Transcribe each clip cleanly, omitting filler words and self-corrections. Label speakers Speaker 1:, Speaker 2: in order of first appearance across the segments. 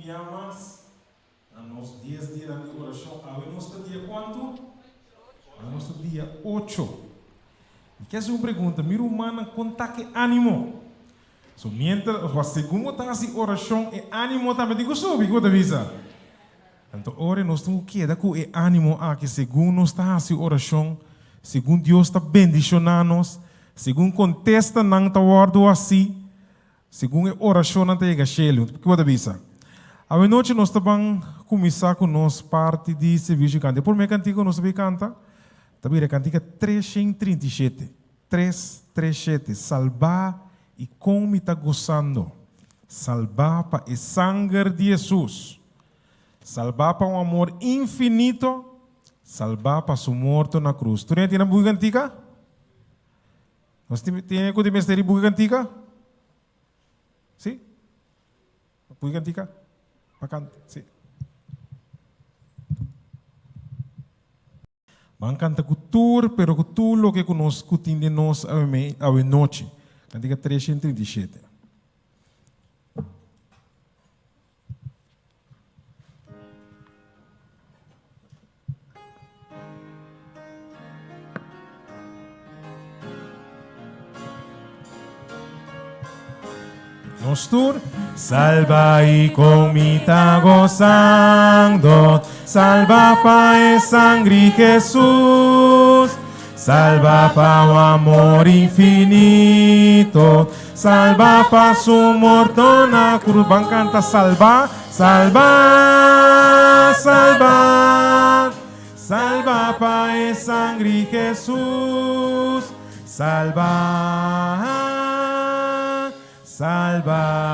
Speaker 1: bia mas na nos dies dianan di orashon. Awe nos ta dia kuantu? Awe nos ta dia ocho. Mi ke hasi un pregunta, mi rumannan kon ta ku e ánimo? So mientras, òf segun bo ta hasi orashon e ánimo tambe tin ku subi, ku bo ta bisa? Anto ora nos tin ku keda ku e ánimo aki segun nos ta hasi orashon, segun Dios ta bendishoná nos, segun kontestanan ta wòrdu hasí, Segun e orashonnan ta yega shelu. Ki bo ta bisa? Awenochi nos ta ban kuminsá ku nos parti di servisio di kanta. E promé kantika ku nos ta bai kanta ta bira e kantika 337. Tres, tres, shete. Salbá i kon mi ta gosando. Salbá pa e sanger di Hesus. Salbá pa un amor infinito. Salbá pa su morto na krus. Tur hende tin nan buki kantika? Nos tin tin ku tin mester di buki kantika? Si? Buki kantika? Pa kanta, si. Ban kanta ku tur, pero ku tur loke ku nos ku tin den nos awe mei awe nochi. Kantika 337. Nos tur. Salba i kon mi ta gozando, Salba pa e sangri Jesus, Salba pa un amor infinito, Salba pa su morto na cruz. Ban canta salba, salba, salba. Salba pa e sangri Jesus. Salba, salba.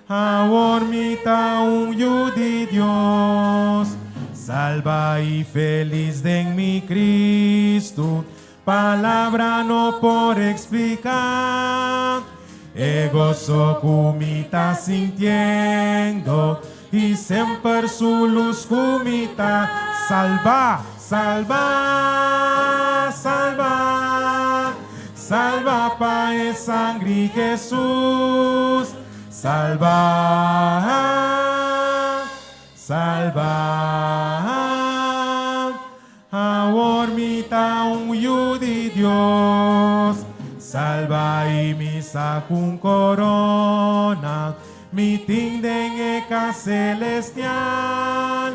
Speaker 1: Awor mi ta un yu di Dios. Salba i felis den mi Cristo. Palabra no por explica e goso cu mi ta sintiendo y semper su luz cu mi ta salba, salba, salba, salba pa e sangri Jesus, salba, salba. Awor mi ta un yu di Dios, salba i mi sa c'un corona mi tin den e cas celestial,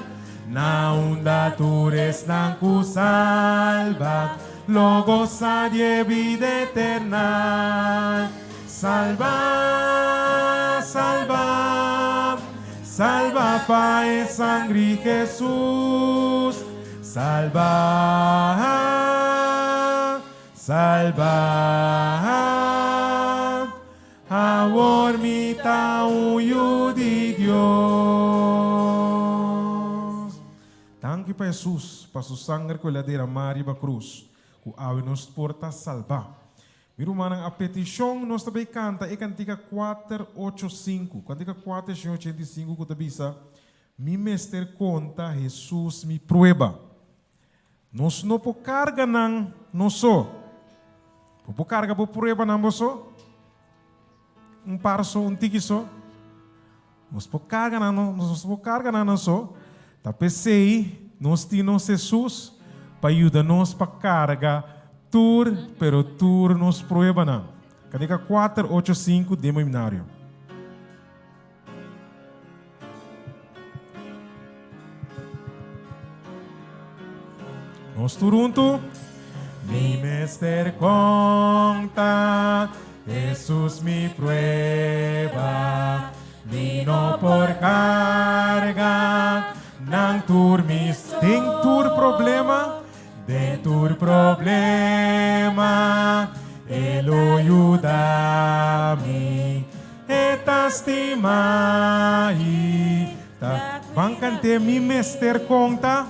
Speaker 1: na unda tur esnan cu salba lo goza di e bida eternal. Salba, salba, salba pa e sangri Jesus. Salba, salba. Awor mi ta un yu di Dios. Danki pa Jesus, pa su sanger ku el a derama riba krus, ku awe nos por ta salba. Mi rumannan, a petishon nos ta bay kanta e kantika kuater ocho sinku, kantika 485 ku ta bisa, Mi mester konta Hesus mi prueba. Nos no por karga nan nos so. Bo por karga bo pruebanan bo so? Un par so, un tiki so? Nos por karga nan, nos por karga nan nos so. Ta p'esei nos tin nos Hesus pa yuda nos pa karga tur, pero tur nos pruebanan. Kantika kuater, ocho, sinku, Demo Himnario. Nos tur huntu. Mi mester konta Hesus mi prueba, mi no por karga nan tur mi Den tur problema, den tur problema, E lo yuda mi. E ta stima i ta. Ban kant'é Mi mester konta,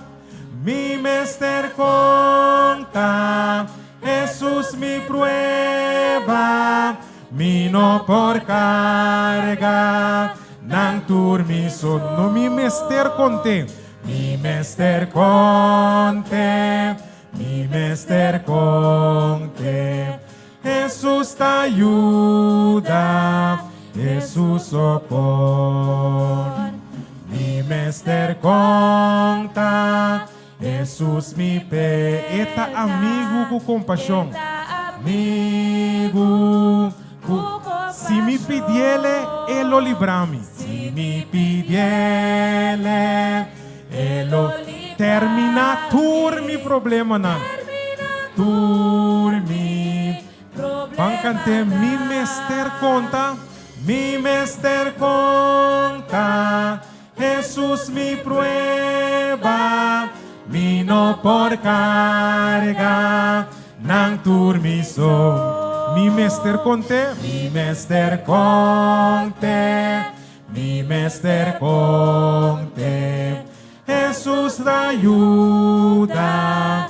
Speaker 1: mi mester konta Hesus mi prueba, mi no por karga nan tur mi so. No mi mester kont'é, mi mester kont'é, mi mester kont'é. Hesus ta yuda, Hesus soporte. Jesus mi pe. E ta amigu ku kompashon. Amigu ku. Si mi pidiele, e lo libra mi. Si mi pidiele, e lo. Terminá tur mi problemanan. Tur mi. Ban kant'é Mi mester konta. Mi mester konta. Hesus mi prueba, mi no por carga nan tur mi so. Mi mester conte, mi mester conte, mi mester conte. Hesus ta yuda.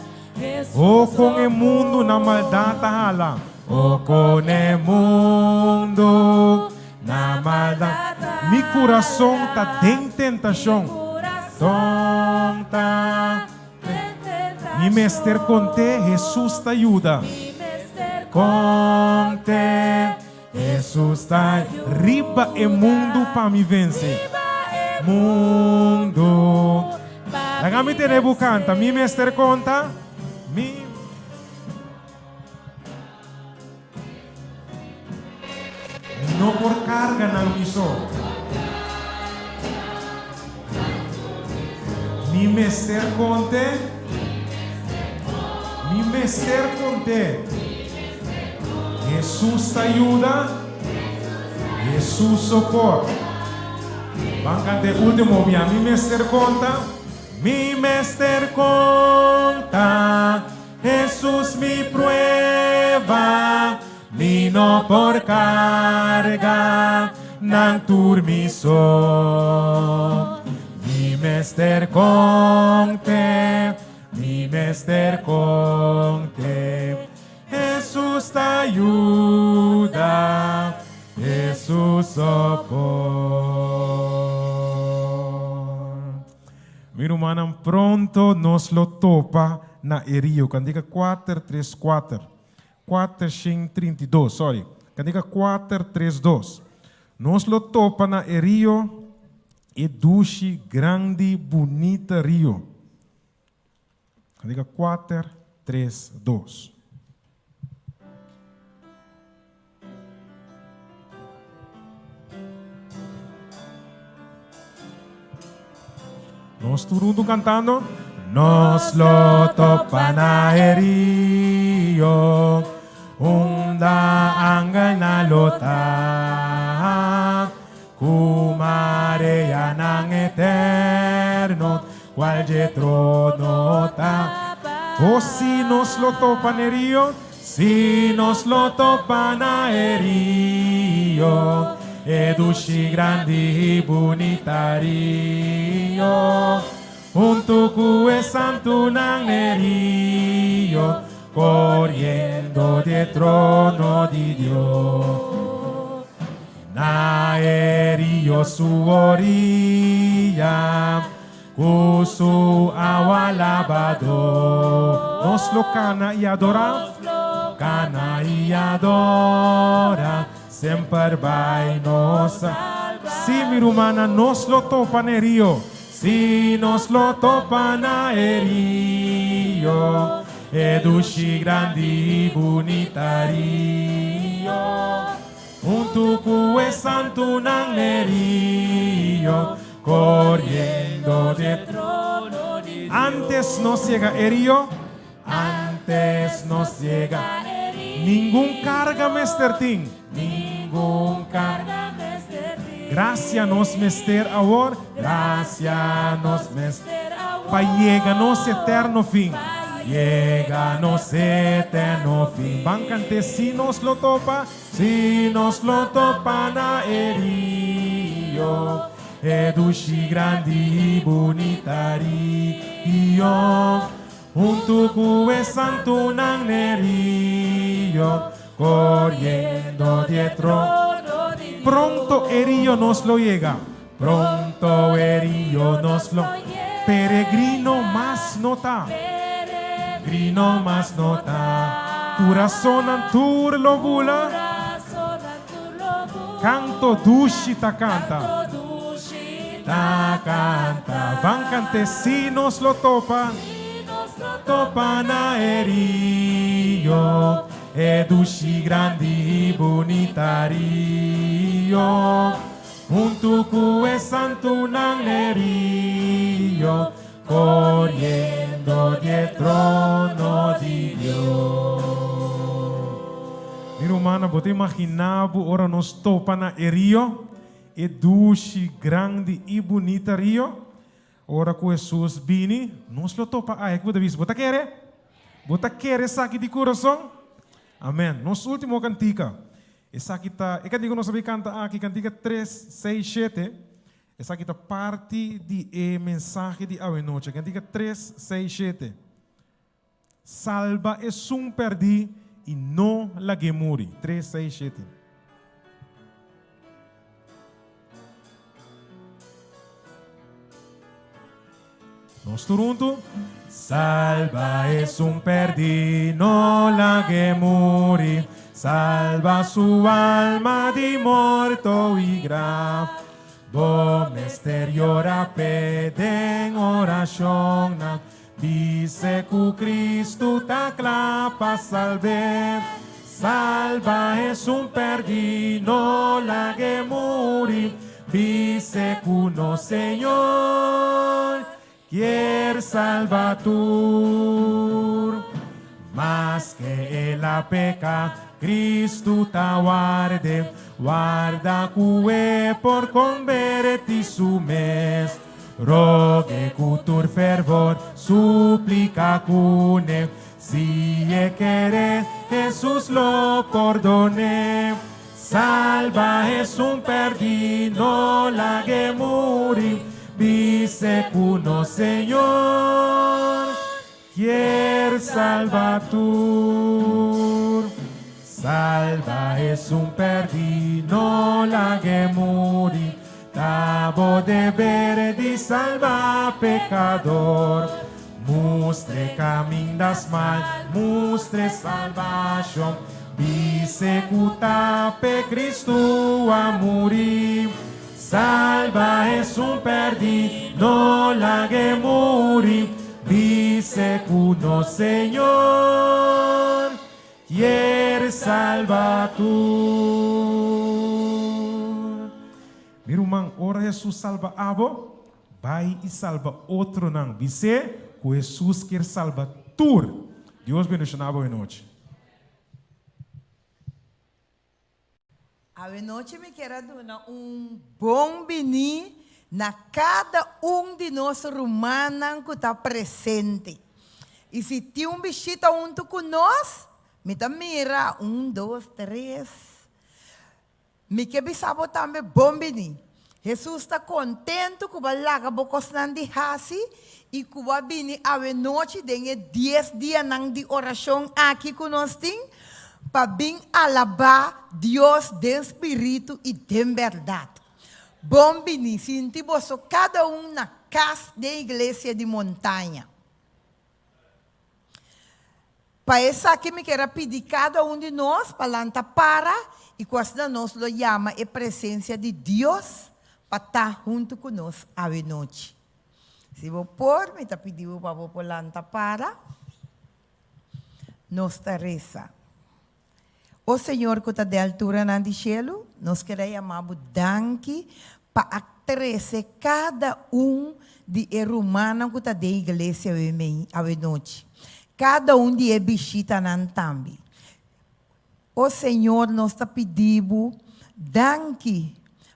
Speaker 1: O con e mundo na maldad ta hala. O con e mundo Na maldat. Mi kurason ta den tentashon. Son ta Mi mester kont'é, Hesus ta yuda. Kont'é, Hesus ta Riba e mundu pa mi vense. Mundu. Laga mi tene bo kanta. Mi mester konta. Mi. Mi no por carga nan mi so. Mi mester conte. Mi mester conte. Jesus ta yuda. Jesus so por. Ban canta e ultimo bia. Mi mester conta. Mi mester conta. Hesus mi prueba, mi no por carga nan tur mi so. Mi mester conte, mi mester conte, Hesus ta yuda, Hesus so por. Mi rumannan pronto nos lo topa na e rio. Kantika kuater tres kuater. Kuater shen trinta i dos, sorry. Kantika kuater tres dos. Nos lo topa na e rio, e dushi, grandi, bunita rio. Kantika kuater tres dos. Nos tur huntu cantando. Nos lo topa na e rio, unda angelnan lo ta, ku mareanan eterno, cual dje trono ta. Oh, si nos lo topa n'e rio. Si nos lo topa na e rio, e dushi grandi i bunita rio, huntu ku e santunan n'e rio, koriendo di e trono di Dios. Na e rio su oriya. Ku su awa labadó. Nos lo kana i adorá. Kana i adorá. Semper bai nos. Sí, mi rumannan, nos lo topa na e rio. Sí, nos lo topa na e rio. E dushi grandi i bunita rio. Huntu ku e santunan n'e rio. Coriendo de trono di Dios. Antes nos yega e rio. Antes nos yega. Ningun carga mester tin. Ningun carga mester tin. Gracia nos mester awor. Gracia nos mester awor. Pa yega nos eterno fin. Yega nos eterno fin. Ban cant'e si nos lo topa. Si nos lo topa na e rio, e dushi grandi i bunita rio, huntu ku e santunan n'e rio, koriendo di e trono di Dios. Pronto e rio nos lo yega, pronto e rio nos lo Peregrino mas no ta, peregrino mas no ta, Curasonnan tur lo bula, Canto dushi ta canta, ta canta, Ban cant'e si nos lo topa. Topa na e rio, e dushi grandi i bunita rio. Huntu ku e santunan n'e rio, koriendo di e trono di Dios. Mi rumannan, bo ta imaginá bo ora nos topa na e rio, e dushi grandi i bunita rio? Ora ku Hesus bini, nos lo topa aya. Ki bo ta bisa? Bo ta kere? Bo ta kere esaki di kurason? Amen. Nos ultimo kantika. Esaki ta e kantika ku nos a bin kanta aki, kantika tres, seis, shete. Esaki ta parti di e mensahe di awenochi. Kantika tres, seis, shete. Salba esun pèrdí i no lag'é muri. Tres, seis, shete. Nos tur huntu. Salba esun pèrdí, no lag'é muri. Salba su alma di morto i graf. Bo mester yora p'e den orashonnan. Bis'é ku Kristu ta kla pa salb'é. Salba esun pèrdí, no lag'é muri. Bis'é ku nos Señor kier salba tur. Maske el a peka, Kristu ta ward'é. Warda ku e por kombertí su mes. Rogue ku tur fervor, suplika kuné. Si e kere, Hesus lo pordon'é. Salba esun pèrdí, no lag'é muri. Bis'é ku nos Señor kier salba tur. Salba esun pèrdí, no lag'é muri. Ta bo deber di salba pekador. Mustr'e kaminda smal, mustr'e salbashon. Bis'e ku ta p'e Kristu a muri. Salba esun pèrdí, no lag'e muri. Bis'e ku nos Señor kier salba tur. Mi ruman, ora Hesus salba abo, bai i salba otronan. Bis'é ku Hesus kier salba tur. Dios bendishoná bo anochi.
Speaker 2: Awenochi mi kier a duna un bon biní na kada un di nos rumannan ku ta presente. I si tin un bishita huntu ku nos, mi ta mira un, dos, tres. Mi ke bisa bo tambe bon bini. Hesus ta kontentu ku bo a laga bo kosnan di hasi i ku bo a bini awenochi den e dies dianan di orashon aki ku nos tin pa bin alabá Dios den spiritu i den bèrdat. Bon bini, sinti boso kada un na kas den Iglesia di Montaña. Pa esaki mi kier a pidi kada un di nos pa lanta para i ku asina nos lo yama e presensia di Dios pa ta huntu ku nos awe nochi. Si bo por, mi ta pidi bo pa bo por lanta para. Nos ta resa. O Señor ku ta den alturanan di shelu, nos kier a yama bo danki pa a trese kada un di e rumannan ku ta den iglesia awe nochi, kada un di e bishitanan tambe. O Señor, nos ta pidi bo danki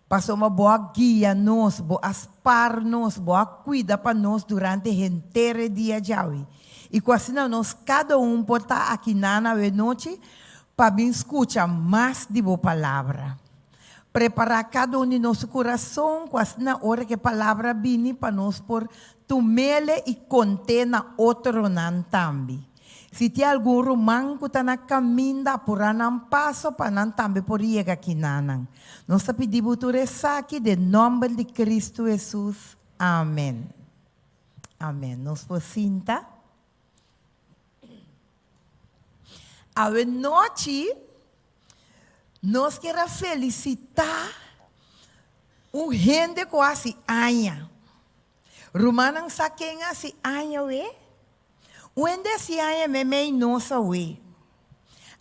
Speaker 2: pasobra bo a guia nos, bo a spar nos, bo a kuida pa nos durante henter e dia djawe. I ku asina nos kada un por ta akinan awenochi pa bin skucha mas di bo palabra. Prepará kada un di nos su kurason ku asina ora ku e palabra bini pa nos por tum'ele i kont'é na otronan tambe. Si tin algun ruman ku ta na kaminda apurá nan paso pa nan tambe por yega kinanan. Nos ta pidi bo tur esaki den nòmber di Kristu Hesus. Amen. Amen. Nos por sinta. Awe nochi nos kier a felicita un hende cu haci aña. Rumannan sa ken haci aña we? Un hende hasi aña meimei nos awe.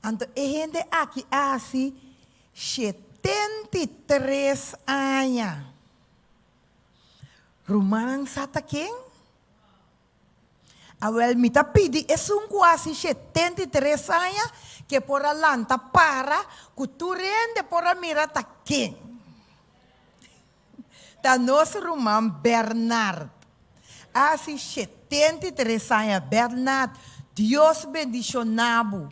Speaker 2: Anto e hende aki a hasi 73 aña. Rumannan sa ta ken? Awel, mi ta pidi esun ku hasi 73 aña ke por a lanta para ku tur hende por a mira ta ken. Ta nos ruman Bernard. A hasi 73 aña. Bernard, Dios bendishoná bo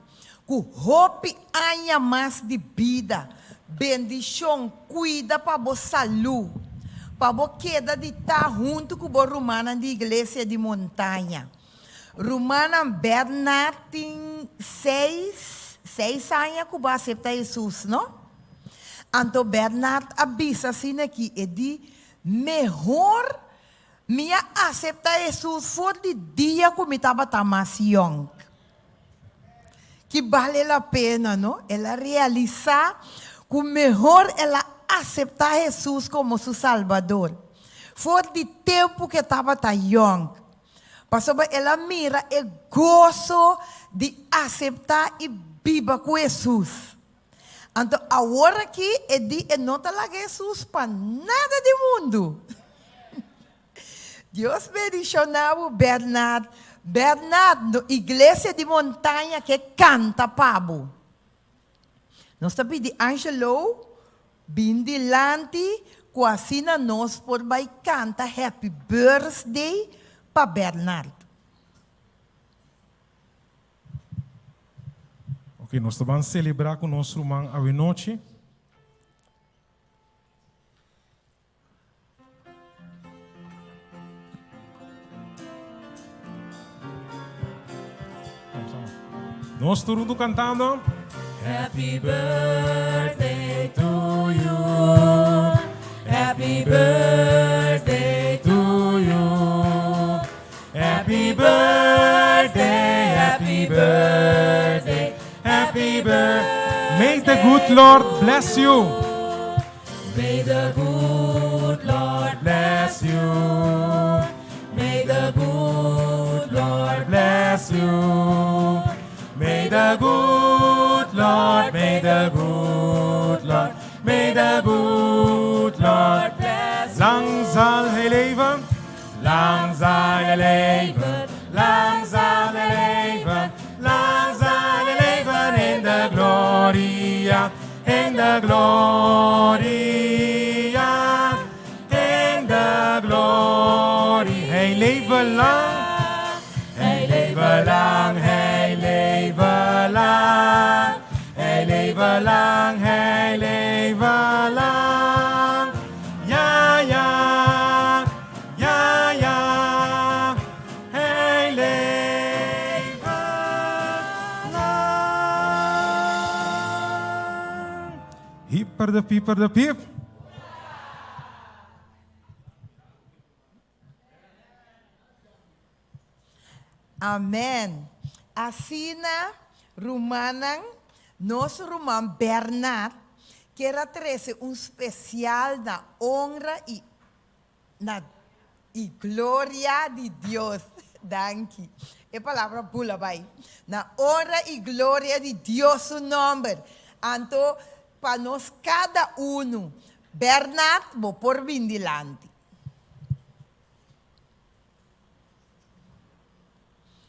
Speaker 2: ku hopi aña mas di bida. Bendishon, kuida pa bo salú, pa bo keda di ta huntu ku bo rumannan di Iglesia di Montaña. Rumannan, Bernard tin seis, seis aña ku bo a asepta Hesus, no? Anto Bernard a bisa asina aki, e di, Mehor mi a asepta Hesus for di dia ku mi tabata mas yong. Ki bale la pena, no? El a realisá ku mehor el a aseptá Hesus komo su Salbador for di tempu ku e tabata yong, pasobra el a mira e goso di aseptá i biba ku Hesus. Anto awor aki e di e no ta laga Hesus pa nada di mundu. Dios bendiciona bo Bernard. Bernard, no Iglesia di Montaña ke canta pa bo. Nos ta pidi Angelo bin dilanti cu asina nos por bay canta Happy Birthday pa Bernard.
Speaker 1: Ok, nos ta ban celebra cu nos ruman awenochi. Nos tur huntu cantando.
Speaker 3: Happy birthday to you. Happy birthday to you. Happy birthday, happy birthday, happy birthday.
Speaker 1: May the good Lord bless you.
Speaker 3: May the good Lord bless you. May the good Lord bless you.
Speaker 1: May the good Lord, may the good Lord, may the good Lord
Speaker 3: bless you.
Speaker 1: Lang zal hij leven, lang zal hij leven, lang zal hij leven, lang zal hij leven in de gloria, in de gloria, in de glorie. Hij leven lang, hij leven lang, hij leven lang, hij leven lang, hij leven lang. Ja, ja, ja, ja, hij leven lang. Hyper de pieper de piep.
Speaker 2: Amen. Asina, rumannan, nos ruman Bernard kier a trece un special na honra y na y gloria di Dios. Danki. E palabra bula bay. Na honra y gloria di Dios su nomber. Anto pa nos cada uno. Bernard, bo por bin dilanti.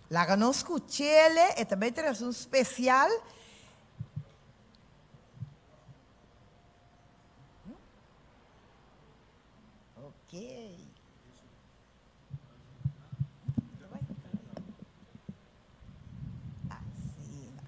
Speaker 2: Laga nos scuchele, e ta bay trece un special. Ok. Asina.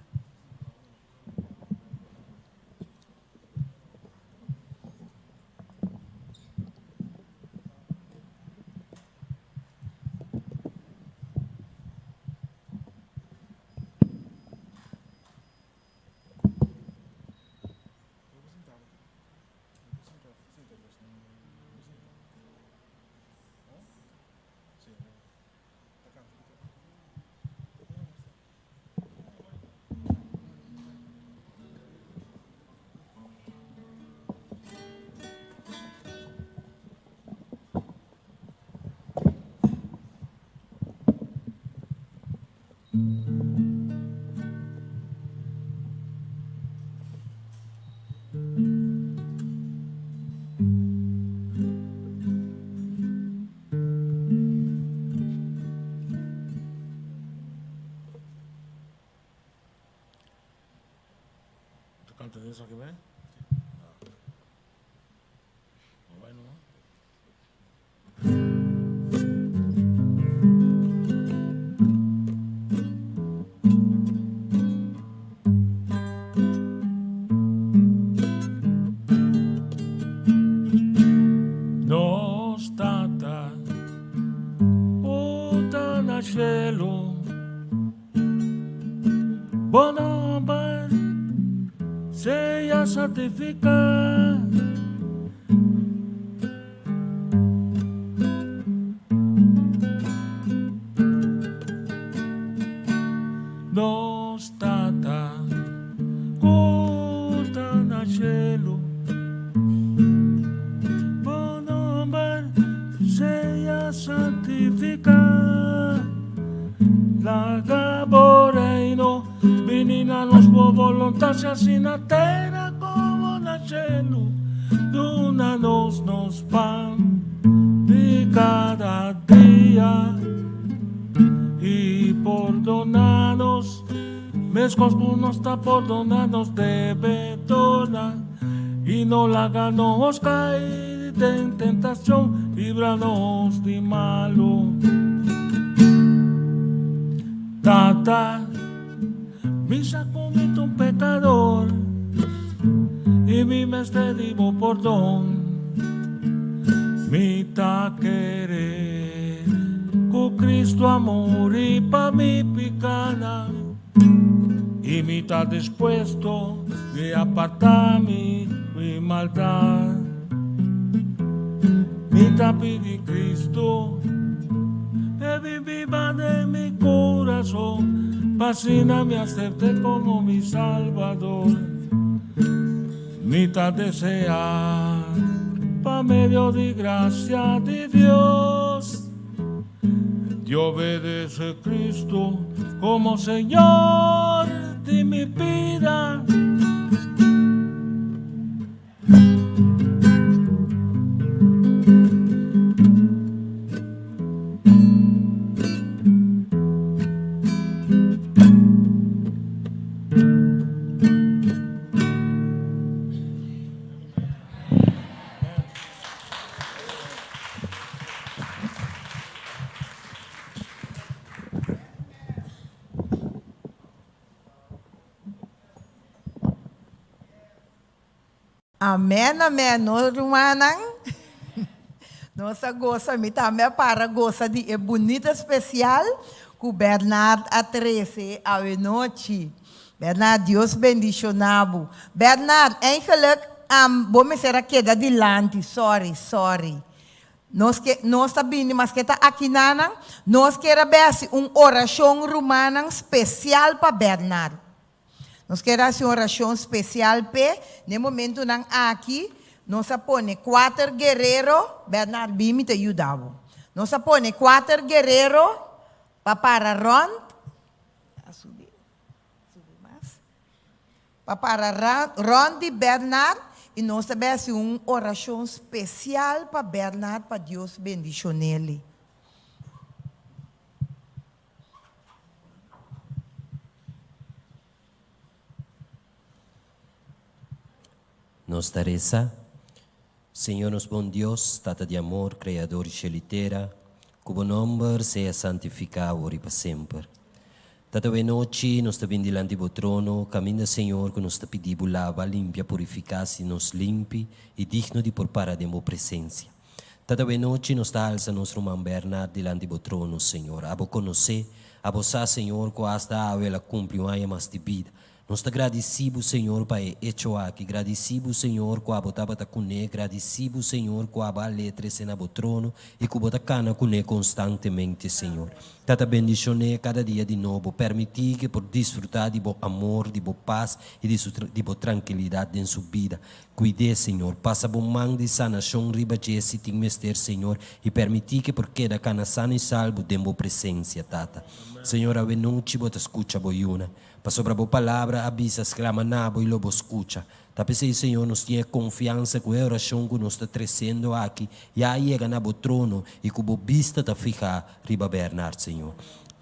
Speaker 4: Canta esaki bai? Bai no. Nos Tata, ku ta na shelu. Bo nomber sea santifiká. Nos Tata ku ta na shelu, bo nomber sea santifiká. Laga bo reino bini na nos, bo boluntat sea hasi na tera komo na shelu. Duna nos nos pan di kada dia i pordona nos meskos ku nos ta pordona nos debedornan. I no laga nos kai den tentashon, libra nos di malu. Tata, mi sa ku mi ta un pekador i mi mester di bo pordon. Mi ta kere ku Kristu a muri pa mi pikanan. I mi ta dispuesto di apartá mi di maldat. Mi ta pidi Cristo p'e bin biba den mi kurason, pa asina mi asept'é komo mi Salbador. Mi ta deseá pa medio di grasia di Dios. Di obedece Cristo como Señor di mi bida.
Speaker 2: Amen amen no rumannan nos a gosa mi tambe a para gosa di e bunita especial cu Bernard a trece awe nochi Bernard Dios bendiciona bo Bernard eigenlijk bo mester a keda dilanti sorry sorry Nos ke nos ta bini maske ta akinanan, nos kier a besi un orashon rumannan spesial pa Bernard. Nos kier a hasi un orashon spesial p'e. Den momentunan aki nos a pone kuater guerero, Bernard bin mi ta yuda bo. Nos a pone kuater guerero pa para rònt, a subi, subi mas. Pa para rond di Bernard y nos ta bay haci un oracion special pa Bernard pa Dios bendicionele.
Speaker 5: Nos ta reza, Señor nos bon Dios, Tata di amor, Creador di shel y tera, cu bo nomber sea santifica awor y pa semper. Tata we nochi nos ta bin dilanti bo trono, caminda Señor cu nos ta pidi bo laba, limpia, purifica si nos limpi y digno di por para den bo presencia. Tata we nochi nos ta alsa nos ruman Bernard dilanti bo trono, Señor. Abo conoce, abo sa Señor cu hasta awe el a cumpli un aña mas di bida. Nos ta gradisí Bo, Señor, pa e echo aki. Gradisí Bo, Señor, ku abo tabata kuné. Gradisí Bo, Señor, ku abo a letr'e na Bo trono i ku Bo ta kana kuné konstantemente, Señor. Tata, bendishon'é kada dia di nobo. Permití ku e por disfrutá di Bo amor, di Bo pas i di su di Bo trankilidat den su bida. Kuid'é, Señor. Pasa Bo man di sanashon riba dje si tin mester, Señor, i permití ku e por keda kana sano i salbu den Bo presensia, Tata. Señor, awe nochi Bo ta skucha Bo yuna. Pasobra bo palabra a bisa, Sklama na bo i lo bo skucha. Ta p'esei, Señor, nos tin e konfiansa ku e orashon ku nos ta tresendo aki ya a yega na bo trono i ku bo bista ta fihá riba Bernard, Señor.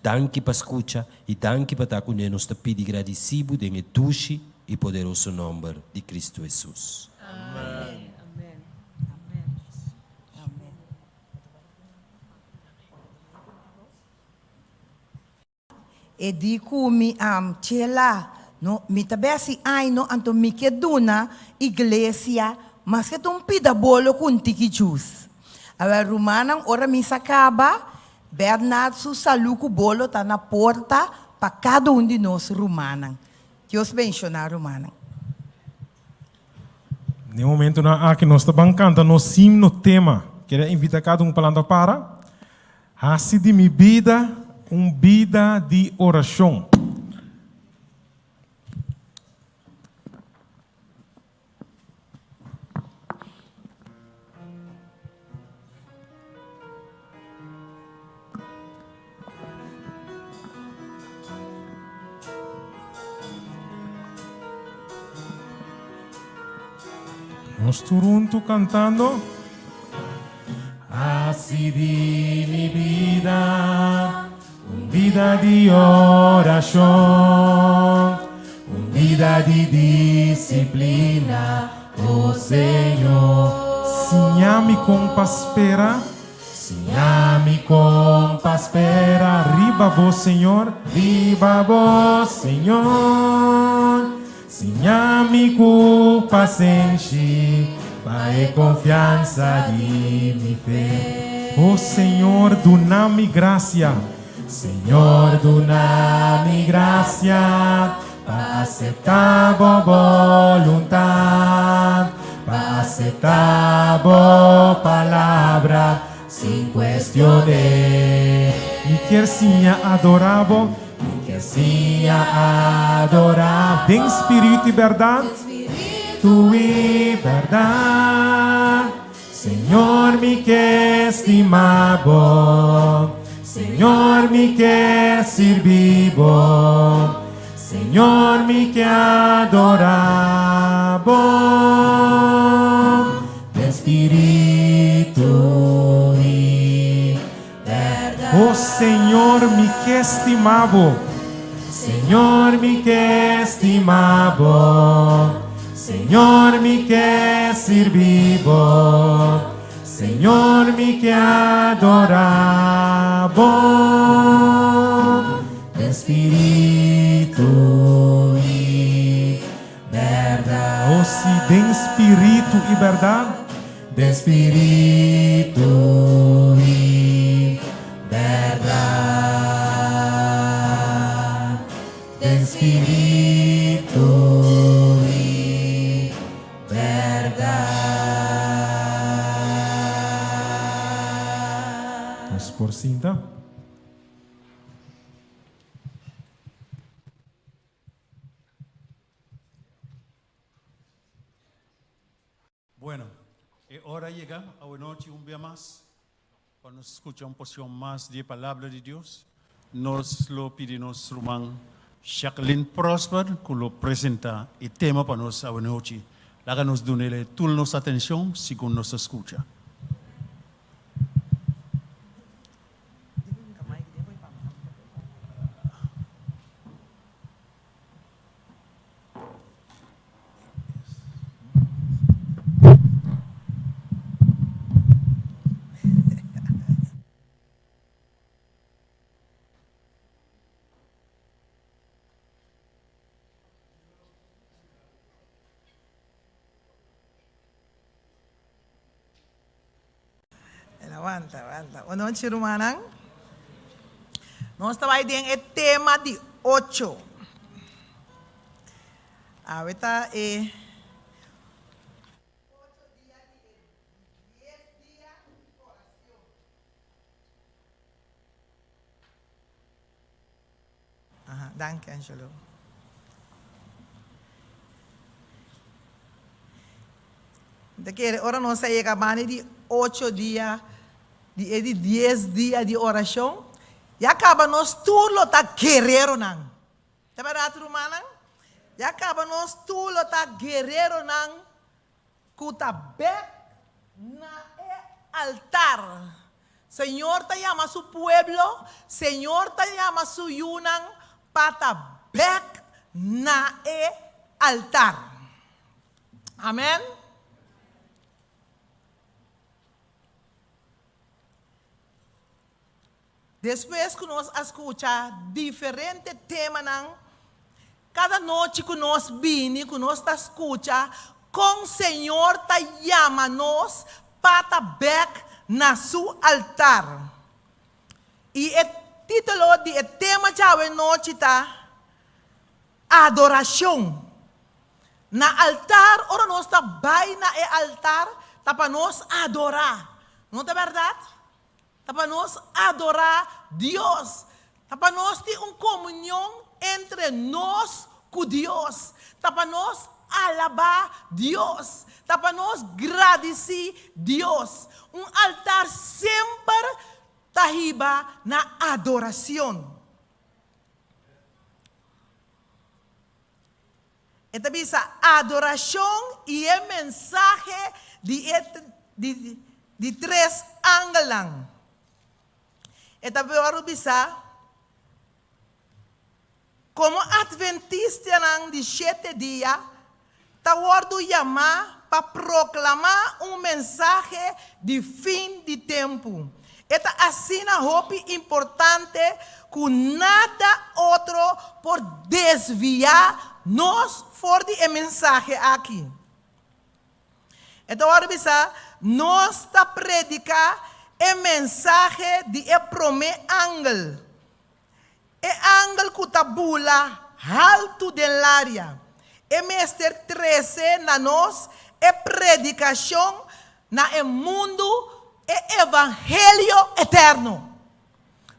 Speaker 5: Danki pa skucha i danki pa ta kuné. Nos ta pidi gradisí bo den e dushi. i poderoso nòmber di Kristu Hesus. Amèn.
Speaker 2: E di ku mi am chela no mi ta besi ai no anto mi ke duna iglesia maske ta un pida bolo ku un tiki jus. Awel rumannan ora misa kaba Bernard su salu ku bolo ta na porta pa kada un di nos rumannan. Dios benshoná rumannan.
Speaker 1: Den momentonan aki nos ta ban kanta nos himno tema. Kere invita kada un pa lanta para. Hasi di mi bida un bida di orashon. Nos tur huntu kantando. Hasi di mi bida un bida di orashon, un bida di disiplina, o Señor. Siña mi kon pa spera, siña mi kon pa spera riba bo, Señor, riba bo, Señor. Siña mi ku pasenshi pa e konfiansa di mi fe. O Señor, duna mi grasia. Señor, duna mi grasia pa aseptá bo boluntat, pa aseptá bo palabra sin kuestion'é. Mi kier siña adorá bo. Mi ke siña adorá den spiritu i bèrdat, tu i bèrdat. Señor mi ke stima bo, Señor mi ke sirbi bo, Señor mi ke adorá bo den spiritu i O Señor, mi ke stima bo. Señor, mi ke stima bo. Señor, mi ke sirbi bo. Señor, mi ke adora bo. Den spiritu i bèrdat. O si, den spiritu i bèrdat. Den spiritu i bèrdat. Den spiritu i bèrdat. Nos por sinta.
Speaker 6: Bueno, e ora a yega awenochi un bia mas pa nos scucha un porcion mas di e Palabra di Dios. Nos lo pidi nos ruman Jacqueline Prosper cu lo presenta e tema pa nos awenochi. Laga nos dunele tur nos atencion segun nos ta scucha.
Speaker 2: Awanta, awanta. Bo nochi rumannan. Nos ta bai den e tema di ocho. Awe ta e ocho dia di e dies dia di oracion. Aha, danki Angelo. Mi ta kere ora nos a yega banda di ocho dia, di e di dies dia di orashon, ya kaba nos tur lo ta guereronan. Ta bèrdat rumannan? Ya kaba nos tur lo ta guereronan ku ta bèk na e altar. Señor ta yama su pueblo, Señor ta yama su yunan pa ta bèk na e. altar. Amen. Despues ku nos a skucha diferente temanan, kada nochi ku nos bini ku nos ta skucha kon Señor ta yama nos pa ta bèk na Su altar. I e título di e tema djawe nochi ta, Adorashon. Na altar, ora nos ta bai na e altar, ta pa nos adorá. No ta bèrdat? Ta pa nos adorá Dios. Ta pa nos tin un komunion entre nos ku Dios. Ta pa nos alabá Dios. Ta pa nos gradisí Dios. Un altar semper ta hiba na adoracion. E ta bisa adoracion y e mensahe di e di tres angelnan. E ta wòrdu bisa, Komo Atventistanan di shete dia ta wòrdu yamá pa proklamá un mensahe di fin di tempu. E ta asina hopi importante ku nada otro por desviá nos for di e mensahe aki. E ta wòrdu bisa, Nos ta prediká e mensahe di e promé angel. E angel ku ta bula haltu den laria, e mester trese na nos e predikashon na e mundu e evangelio eterno.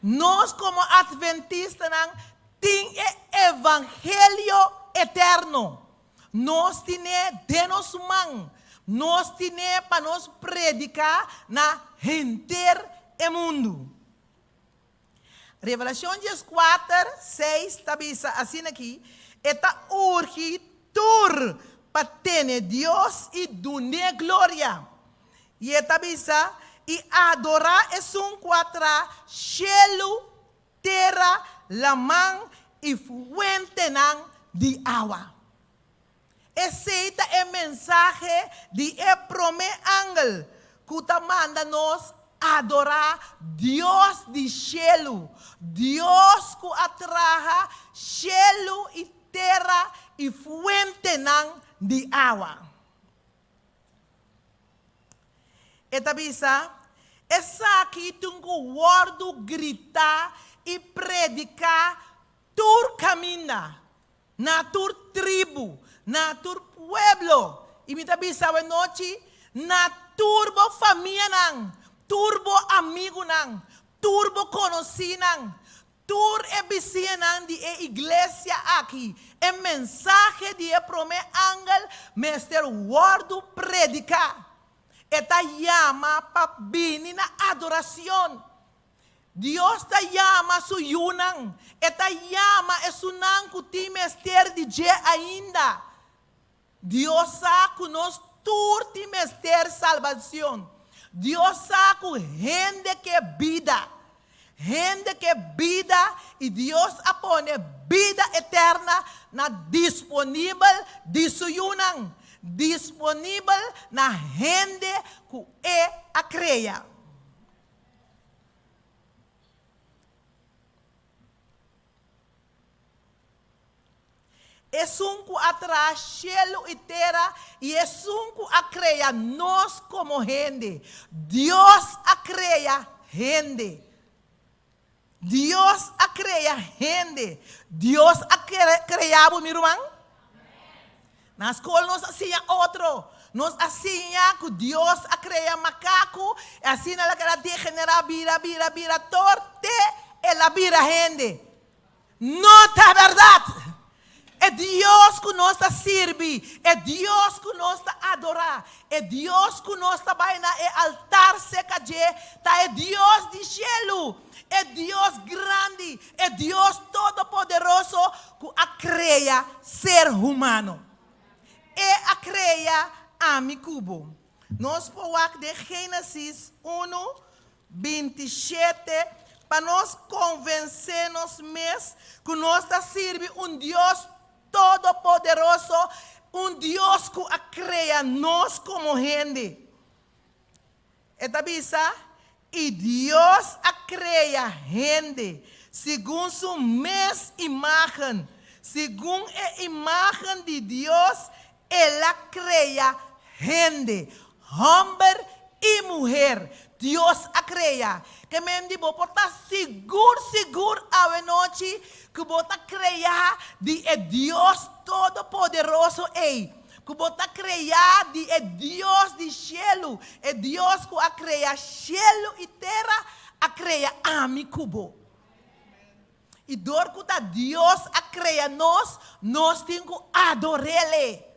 Speaker 2: Nos komo atventistanan tin e evangelio eterno. Nos tin'é den nos man. Nos tin'é pa nos prediká na henter e mundu. Revelashon dieskuater, seis ta bisa asina aki, E ta urgi tur pa tene Dios i dun'é gloria. I e ta bisa, I adorá esun ku a traha shelu, tera, laman i fuentenan di awa. Esei ta e mensahe di e promé angel ku ta manda nos adorá Dios di shelu, Dios ku a traha shelu i tera i fuentenan di awa. E ta bisa, Esaki tin ku wòrdu gritá i prediká tur kaminda. Na tur tribu, na tur pueblo, i mi ta bisa awe nochi, na tur bo famianan, tur bo amigunan, tur bo konosínan, tur e bisiñanan di e iglesia aki, e mensahe di e promé angel mester wòrdu prediká. E ta yama pa bini na adoracion. Dios ta yama su yunan. E ta yama esunnan ku tin mester di dje ainda. Dios sa ku nos tur tin mester salbacion. Dios sa ku hende ke bida. Hende ke bida i Dios a pone bida eterna na disponibel di su yunan, disponibel na hende ku e a krea. Esun ku a traha shelu i tera i esun ku a krea nos komo hende. Dios a krea hende. Dios a krea hende. Dios a krea bo, mi ruman? Na skol nos a siña otro. Nos a siña ku Dios a krea makaku, i asina el a keda degenerá, bira, bira, bira, tor te el a bira hende. No ta bèrdat! E Dios ku nos ta sirbi, e Dios ku nos ta adorá, e Dios ku nos ta bai na e altar serka dje, ta e Dios di shelu, e Dios grandi, e Dios todopoderoso ku a krea ser humano. E a krea ami ku bo. Nos por wak den Génesis unu, 27, pa nos konvensé nos mes ku nos ta sirbi un Dios. Todopoderoso, un Dios ku a krea nos komo hende. E ta bisa, I Dios a krea hende segun su mes imágen, segun e imágen di Dios el a krea hende, hòmber i muher, Dios a krea. Ke men di bo por ta sigur sigur awenochi ku bo ta kreá di e Dios Todopoderoso ei, ku bo ta kreá di e Dios di shelu, e Dios ku a krea shelu i tera, a krea ami ku bo. I dor ku ta Dios a krea nos, nos tin ku ador'El.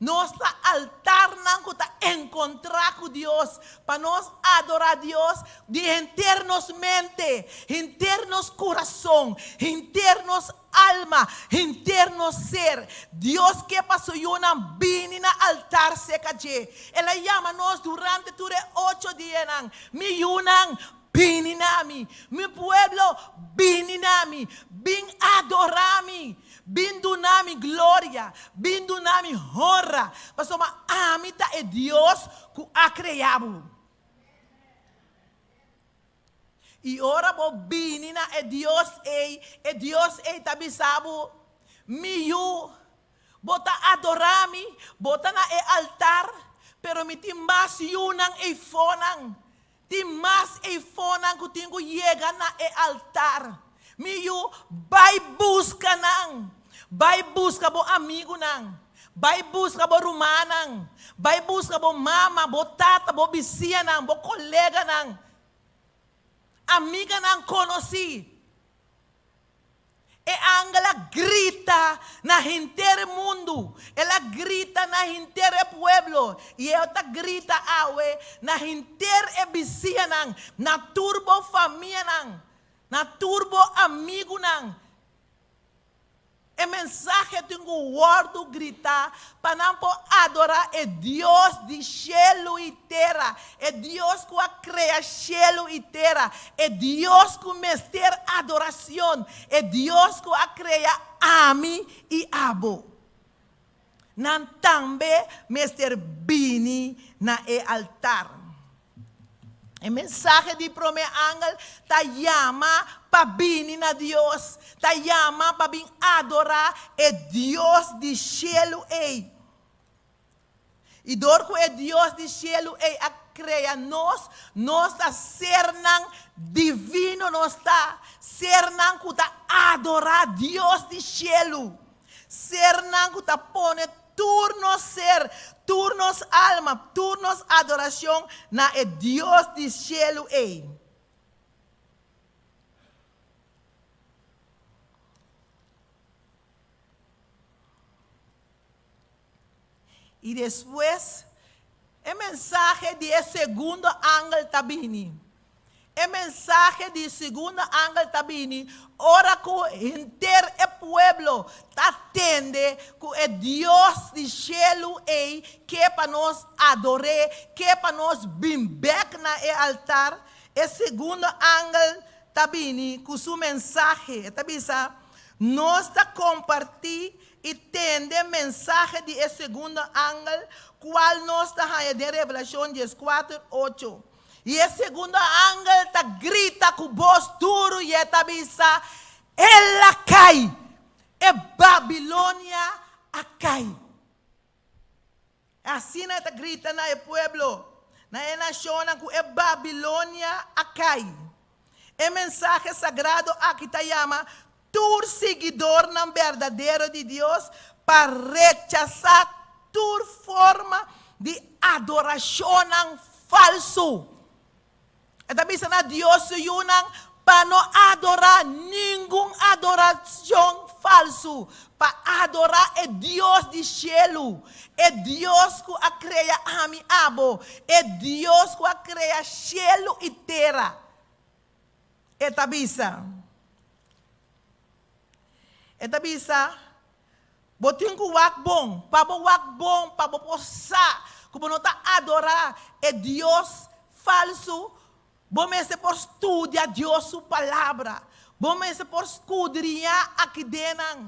Speaker 2: Nos ta altarnan ku ta enkontrá ku Dios pa nos adorá Dios di henter nos mente, henter nos kurason, henter nos alma, henter nos ser. Dios ke pa su yunan bini na altar serka dje. El a yama nos durante tur e ocho dianan, Mi yunan, bini na mi. Mi pueblo, bini na mi. Bin adorá mi. Bin duna mi gloria, bin duna mi honra, pasobra ami ta e Dios ku a krea bo. I ora bo bini na e Dios ei, e Dios ei ta bisa bo, Mi yu, bo ta adorá mi, bo ta na e altar, pero mi tin mas yunan eifonan. Tin mas eifonan ku tin ku yega na e altar. Mi yu, bai buska nan. Bai buska bo amigunan. Bai buska bo rumannan. Bai buska bo mama, bo tata, bo bisianan, bo koleganan, amiganan konosí. E angel a grita na henter e mundu, el a grita na henter e pueblo, i e ta grita awe na henter e bisianan, na tur bo famianan, na tur bo amigunan. E mensahe tin ku wòrdu gritá pa nan por adorá e Dios di shelu i tera, e Dios ku a krea shelu i tera, e Dios ku mester adoracion, e Dios ku a krea ami i abo. Nan tambe mester bini na e altar. E mensahe di promé angel ta yama pa bini na Dios, ta yama pa bin adorá e Dios di shelu ei. I dor ku e Dios di shelu ei a krea nos, nos ta sernan divino, nos ta sernan ku ta adorá Dios di shelu, sernan ku ta pone Tur nos ser, tur nos alma, tur nos adoracion na e Dios di cielu ei. I despues e mensahe di e segundo angel ta bini. E mensahe di segundo angel ta bini ora ku henter e pueblo ta tende ku e Dios di shelu ei ke pa nos ador'é, ke pa nos bin bèk na e altar. E segundo angel ta bini ku su mensahe, e ta bisa, Nos ta kompartí i tende mensahe di e segundo angel, kual nos ta haña den Revelashon dieskuater, ocho. I e segundo angel ta grita ku bos duru i e ta bisa, El a kai! E Babilonia a kai! Asina e ta grita na e pueblo, na e nashonnan ku e Babilonia a kai. E mensahe sagrado aki ta yama tur siguidornan berdadero di Dios pa rechasá tur forma di adorashonnan falsu. E ta bisa na Dios su yunan pa no adorá ningun adorashon falsu, pa adorá e Dios di shelu, e Dios ku a krea ami abo, e Dios ku a krea shelu i tera. E ta bisa, E ta bisa, Bo tin ku wak bon, pa bo wak bon, pa bo por sa ku bo no ta adorá e dios falsu, bo mester por studia Dios su Palabra, bo mester por skudriñá akidenan.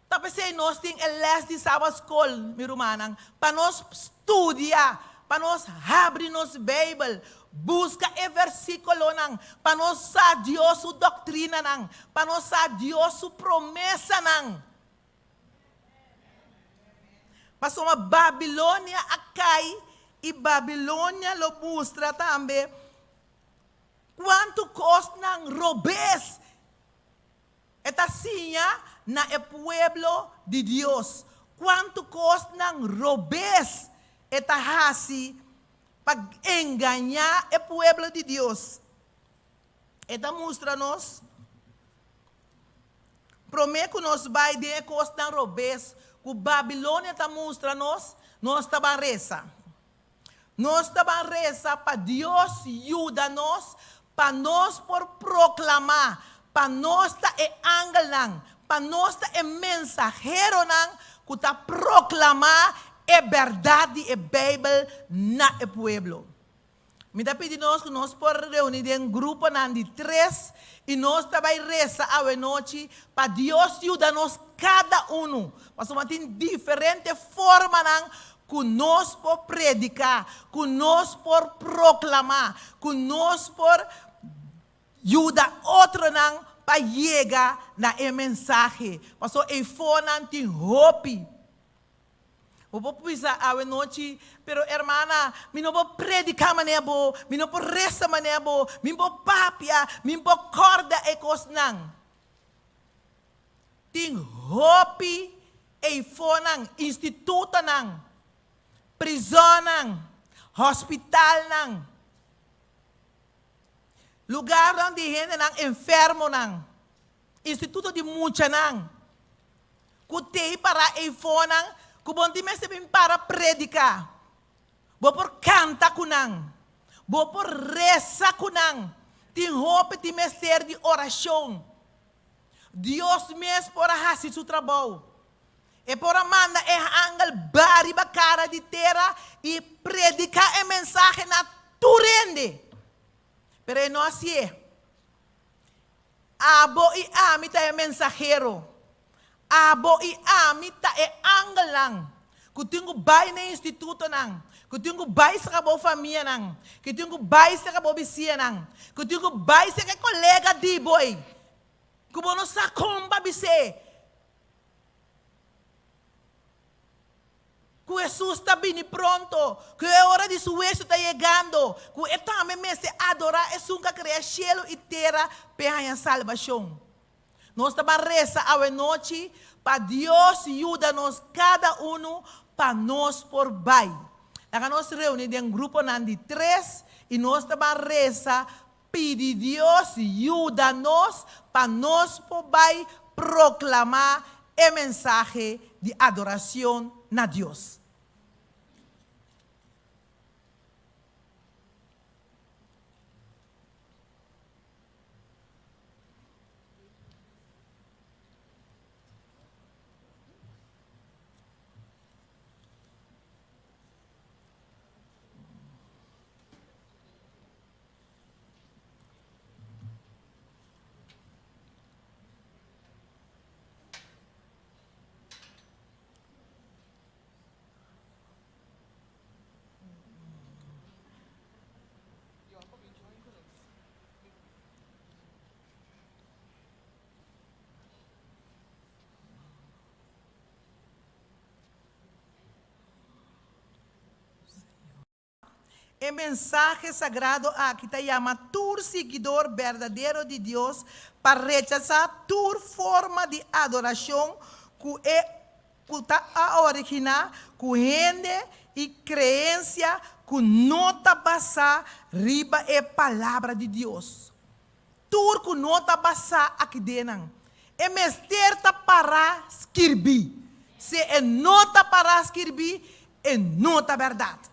Speaker 7: Ta p'esei nos tin e les di Sabat Skol, mi rumannan, pa nos studia, pa nos habri nos Beibel, buska e versíkulonan, pa nos sa Dios su doktrinanan, pa nos sa Dios su promesanan. Pasobra Babilonia a kai i Babilonia lo mustra tambe kuantu kosnan robes E ta siña na e pueblo di Dios kuantu kosnan robes e ta hasi pa engañá e pueblo di Dios. E ta mustra nos, promé ku nos bai den e kosnan robes ku Babilonia ta mustra nos, nos ta ban resa. Nos ta ban resa pa Dios yuda nos pa nos por proklamá, pa nos ta e angelnan, pa nos ta e mensaheronan ku ta proklamá e bèrdat di e Beibel na e pueblo. Mi ta pidi nos ku nos por reuní den gruponan di tres i nos ta bai resa awenochi pa Dios yuda nos kada unu, pasobra tin diferente formanan ku nos por prediká, ku nos por proklamá, ku nos por yuda otronan pa yega na e mensahe, pasobra eifonan tin hopi. Bo por bisa awe nochi, Pero hermana, mi no por prediká manera bo, mi no por resa manera bo, mi por papia, mi por kòrda e kosnan. Tin hopi eifonan, institutonan, prizònnan, hòspitalnan, lugarnan di hendenan enfermonan, instituto di muchanan. Ku tei para eifonan ku bo no tin mester bin para prediká. Bo por kanta ku nan. Bo por resa ku nan. Tin hopi tin mester di orashon. Dios mes por a hasi su trabou. E por a manda e angel ba riba kara di tera i prediká e mensahe na tur hende. Pero e no hasié. Abo i ami ta e mensahero. Abo i ami ta e angelnan ku tin ku bai na e institutonan, ku tin ku bai serka bo famianan, ku tin ku bai serka bo bisianan, ku tin ku bai serka e kolega di bo ei, ku bo no sa kon pa bis'é. Ku Hesus ta bini pronto, ku e ora di su huesio ta yegando, ku e tambe mester adorá Esun ku a krea shelu i tera p'e haña salbashon. Nos ta ban resa awenochi pa Dios yuda nos kada unu pa nos por bai. Laga nos reuní den gruponan di tres i nos ta ban resa pidi Dios yuda nos pa nos por bai proclama e mensahe di adoracion na Dios. E mensahe sagrado aki ta yama tur siguidor berdadero di Dios pa rechasá tur forma di adorashon ku e ku ta a originá ku hende i kreensia ku no ta basá riba e Palabra di Dios. Tur ku no ta basá aki den nan, e mester ta pará skirbí. Si e no ta pará skirbí, e no ta bèrdat.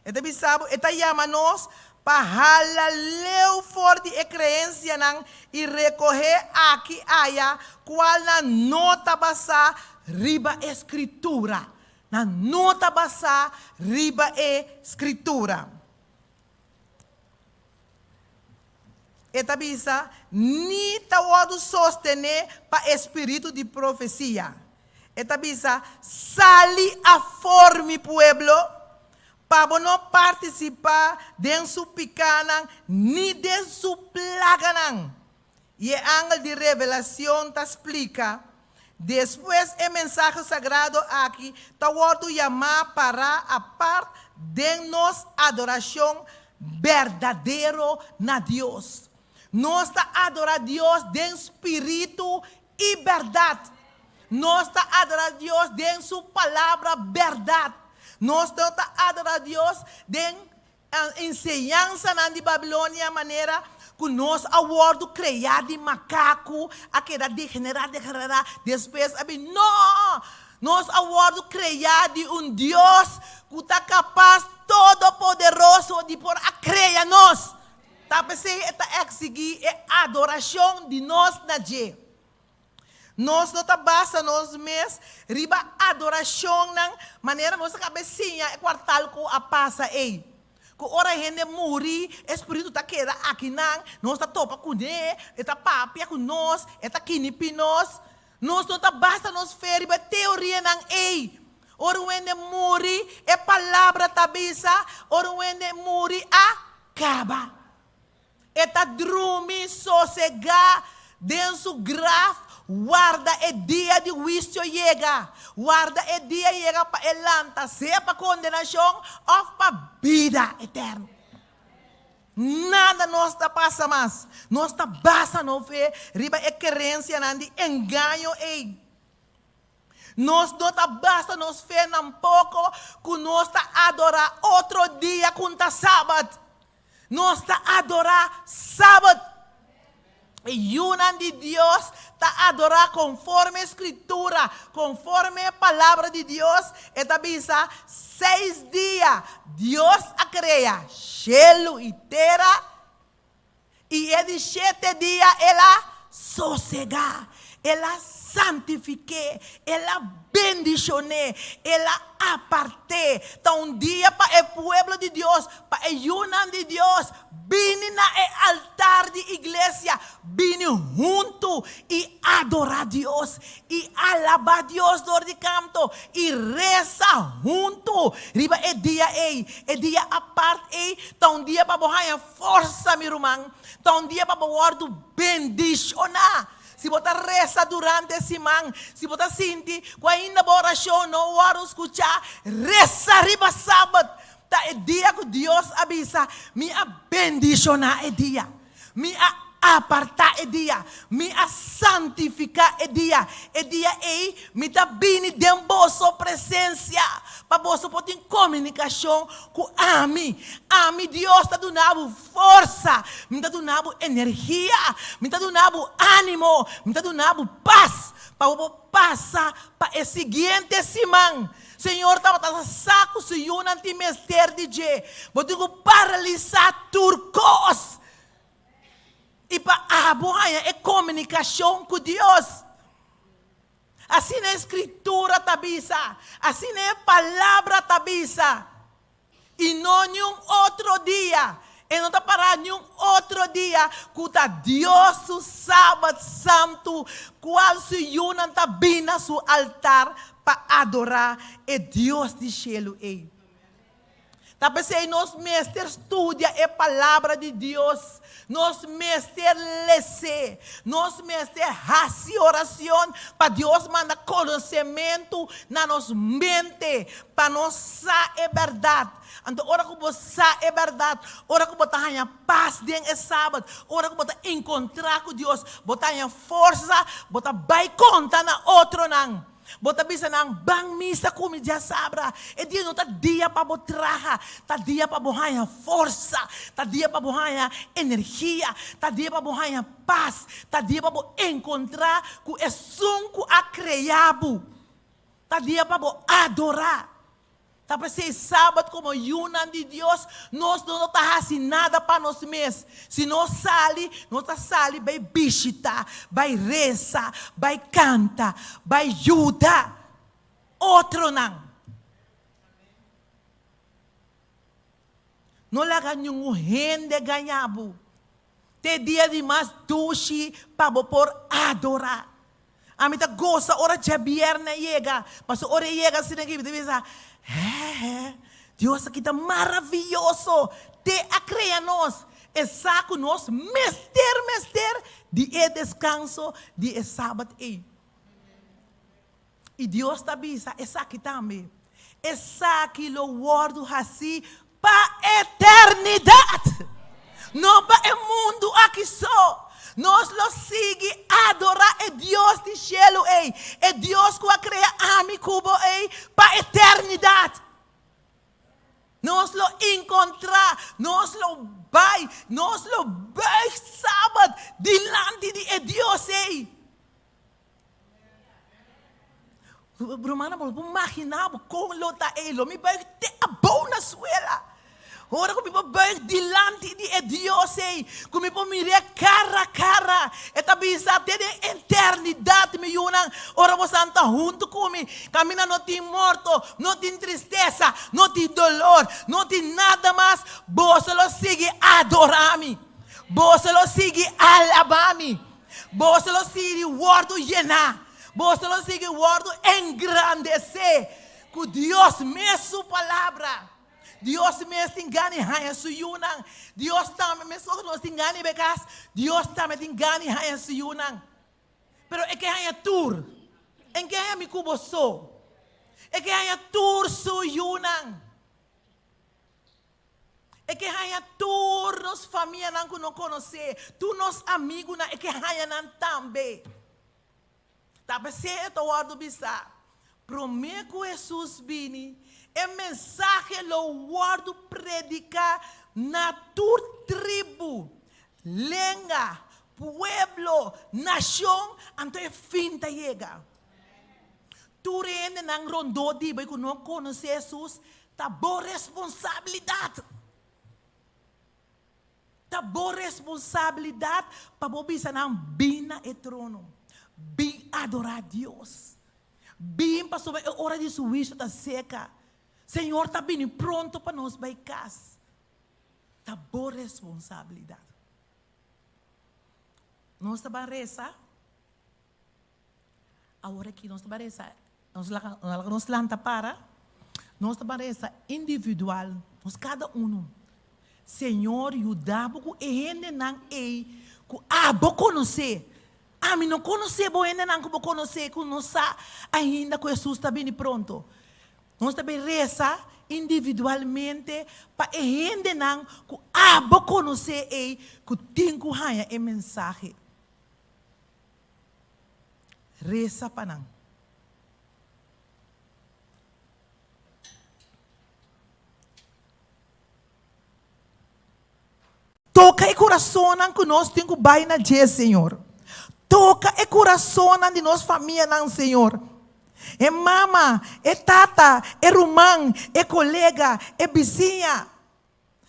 Speaker 7: E ta bisa bo, e ta yama nos pa hala leu for di e kreensianan i rekohé aki aya kualnan no ta basá riba e Skritura. Nan no ta basá riba e Skritura. E ta bisa, Ni ta wòrdu sostené pa e spiritu di profesia. E ta bisa, Sali afor, mi pueblo, pa bo no partisipá den su pikánan ni den su plaganan. I e angel di Revelacion ta splica, Despues e mensahe sagrado aki ta wordo yamá pará apart den nos adoracion berdadero na Dios. Nos ta adorá Dios den spiritu i berdad. Nos ta adorá Dios den su Palabra berdad. Nos no ta adorá Dios den Enseñansanan di Babilonia manera ku nos a wòrdu kreá di makaku a keda degenerá, degenerá, despues a bin. No! Nos a wòrdu kreá di un Dios ku ta kapas, todopoderoso di por a krea nos. Ta p'esei e ta eksigí e adorashon di nos na dje. Nos no ta basa nos mes riba adorashonnan manera nos a kaba e siña e kuartal ku a pasa ei. Ku ora hende muri, e spiritu ta keda akinan, nos ta topa kuné, e ta papia ku nos, e ta kinipí nos. Nos no ta basa nos fe riba e teorianan ei. Ora un hende muri, e Palabra ta bisa, ora un hende muri a kaba. E ta drumi sosegá den su graf, warda e dia di huisio yega, warda e dia yega pa e lanta, sea pa kondenashon òf pa bida eterno. Nada nos ta pasa mas. Nos ta basa nos fe riba e kerensianan di engaño ei. Nos no ta basa nos fe nampoko ku nos ta adorá otro dia ku ta Sabat. Nos ta adorá Sabat. E yunan di Dios ta adorá konforme Skritura, konforme e Palabra di Dios. E ta bisa, Seis dia Dios a krea shelu i tera, i e di shete dia el a sosegá, el a santifik'é, el a bendishon'é, el a apart'é. Ta un dia pa e pueblo di Dios, pa e yunan di Dios, bini na e altar di iglesia, bini huntu i adorá Dios, i alabá Dios dor di kanto, i resa huntu riba e dia ei. E dia apart ei ta un dia pa bo haña forsa, mi ruman. Ta un dia pa bo wòrdu bendishoná. Si bo ta resa durante e siman, si bo ta sinti ku ainda bo orashon no wòrdu skuchá, resa riba Sabat. Ta e dia ku Dios a bisa, Mi a bendishoná e dia. Mi a apartá e dia. Mi a santifiká e dia. E dia ei mi ta bini den boso presensia pa boso por tin komunikashon ku ami. Ami, Dios, ta duna bo forsa, mi ta duna bo energia, mi ta duna bo ánimo, mi ta duna bo pas pa bo por pasa pa e siguiente siman. Señor tabata sa ku su yunan tin mester di dje. Bo tin ku paralisá tur kos i pa abo haña e komunikashon ku Dios. Asina e Skritura ta bisa, asina e Palabra ta bisa. I no niun otro dia, e no ta pará niun otro dia ku ta Dios su Sabat santu, kual su yunan ta bin na su altar pa adorá e Dios di shelu ei. Ta p'esei nos mester studia e Palabra di Dios, nos mester les'é, nos mester hasi oracion pa Dios manda konosementu na nos mente pa nos sa e bèrdat. Anto ora ku bo sa e bèrdat, ora ku bo ta haña pas den e Sabat, ora ku bo ta enkontrá ku Dios, bo ta haña forsa, bo ta bai konta na otronan. Bo ta bisa nan, Ban misa ku mi djasabra. E dia no ta dia pa bo traha, ta dia pa bo haña forsa, ta dia pa bo haña energia, ta dia pa bo haña pas, ta dia pa bo enkontrá ku Esun ku a krea bo. Ta dia pa bo adorá. Ta p'esei Sabat komo yunan di Dios, nos no ta hasi nada pa nos mes. Si nos sali, nos ta sali bai bishitá, bai resa, bai kanta, bai yuda otronan. No laga ningun hende gaña bo. Te dia di mas dushi pa bo por adorá. Ami ta gosa ora djabièrnè yega, pasobra ora e yega asina aki mi ta bisa, Hè, Dios aki ta maravioso! Te a krea nos, e sa ku nos mester mester di e deskanso di e sabat ei. I Dios ta bisa esaki tambe, Esaki lo wòrdu hasí pa eternidat, no pa e mundu aki so. Nos lo sigui adorá e Dios di shelu ei, e Dios ku a krea ami ku bo ei, pa eternidat. Nos lo inkontrá, nos lo bai, nos lo buig sabat dilanti di e Dios ei. Rumannan, bo por imaginá bo kon lo ta ei? Lo mi buig te abou na suela. Ora ku mi por buig dilanti di e Dios ei, ku mi por mir'é kara kara, e ta bisa, Te den eternidat, mi yunan, ora bosan ta huntu ku mi, kaminda no tin morto, no tin tristesa, no tin dolor, no tin nada mas, boso lo sigui adorá mi, boso lo sigui alabá mi. Boso lo sigui wòrdu yená, boso lo sigui wòrdu engrandesé ku Dios mes su palabra. Dios mes tin gana di haña su yunan. Dios tambe, meskos ku nos tin gana di bai kas, Dios tambe tin gana di haña su yunan. Pero e ke haña tur. E ke haña mi ku bo so. E ke haña tur su yunan. E ke haña tur nos famianan ku no konosé, tur nos amigunan, e ke haña nan tambe. Ta p'esei e ta wòrdu bisá, Promé ku Hesus bini, e mensahe lo wòrdu prediká na tur tribu, lenga, pueblo, nashon, anto e fin ta yega. Tur hendenan rondó di bo i ku no konosé Hesus, Ta bo responsabilidat. Ta bo responsabilidat pa bo bisa nan bin na e trono. Bin adorá Dios. Bin pasobra e ora di su huisio ta serka. Señor ta bini pronto pa nos bai kas. Ta bo responsabilidat. Nos ta ban resa. Awor aki nos ta ban resa, nos laga nos lanta para, nos ta ban resa individual, nos kada uno. Señor yuda bo ku e hendenan ei ku abo konosé. Ami no konosé bo hendenan ku bo konosé ku no sa ainda ku Hesus ta bini pronto. Nos ta bin resa individualmente pa e hendenan ku abo konosé ei ku tin ku haña e mensahe. Resa pa nan. Toka e kurasonnan ku nos tin ku bai na dje, Señor. Toka e kurasonnan di nos famianan, Señor. E mama, e tata, e ruman, e kolega, e bisiña.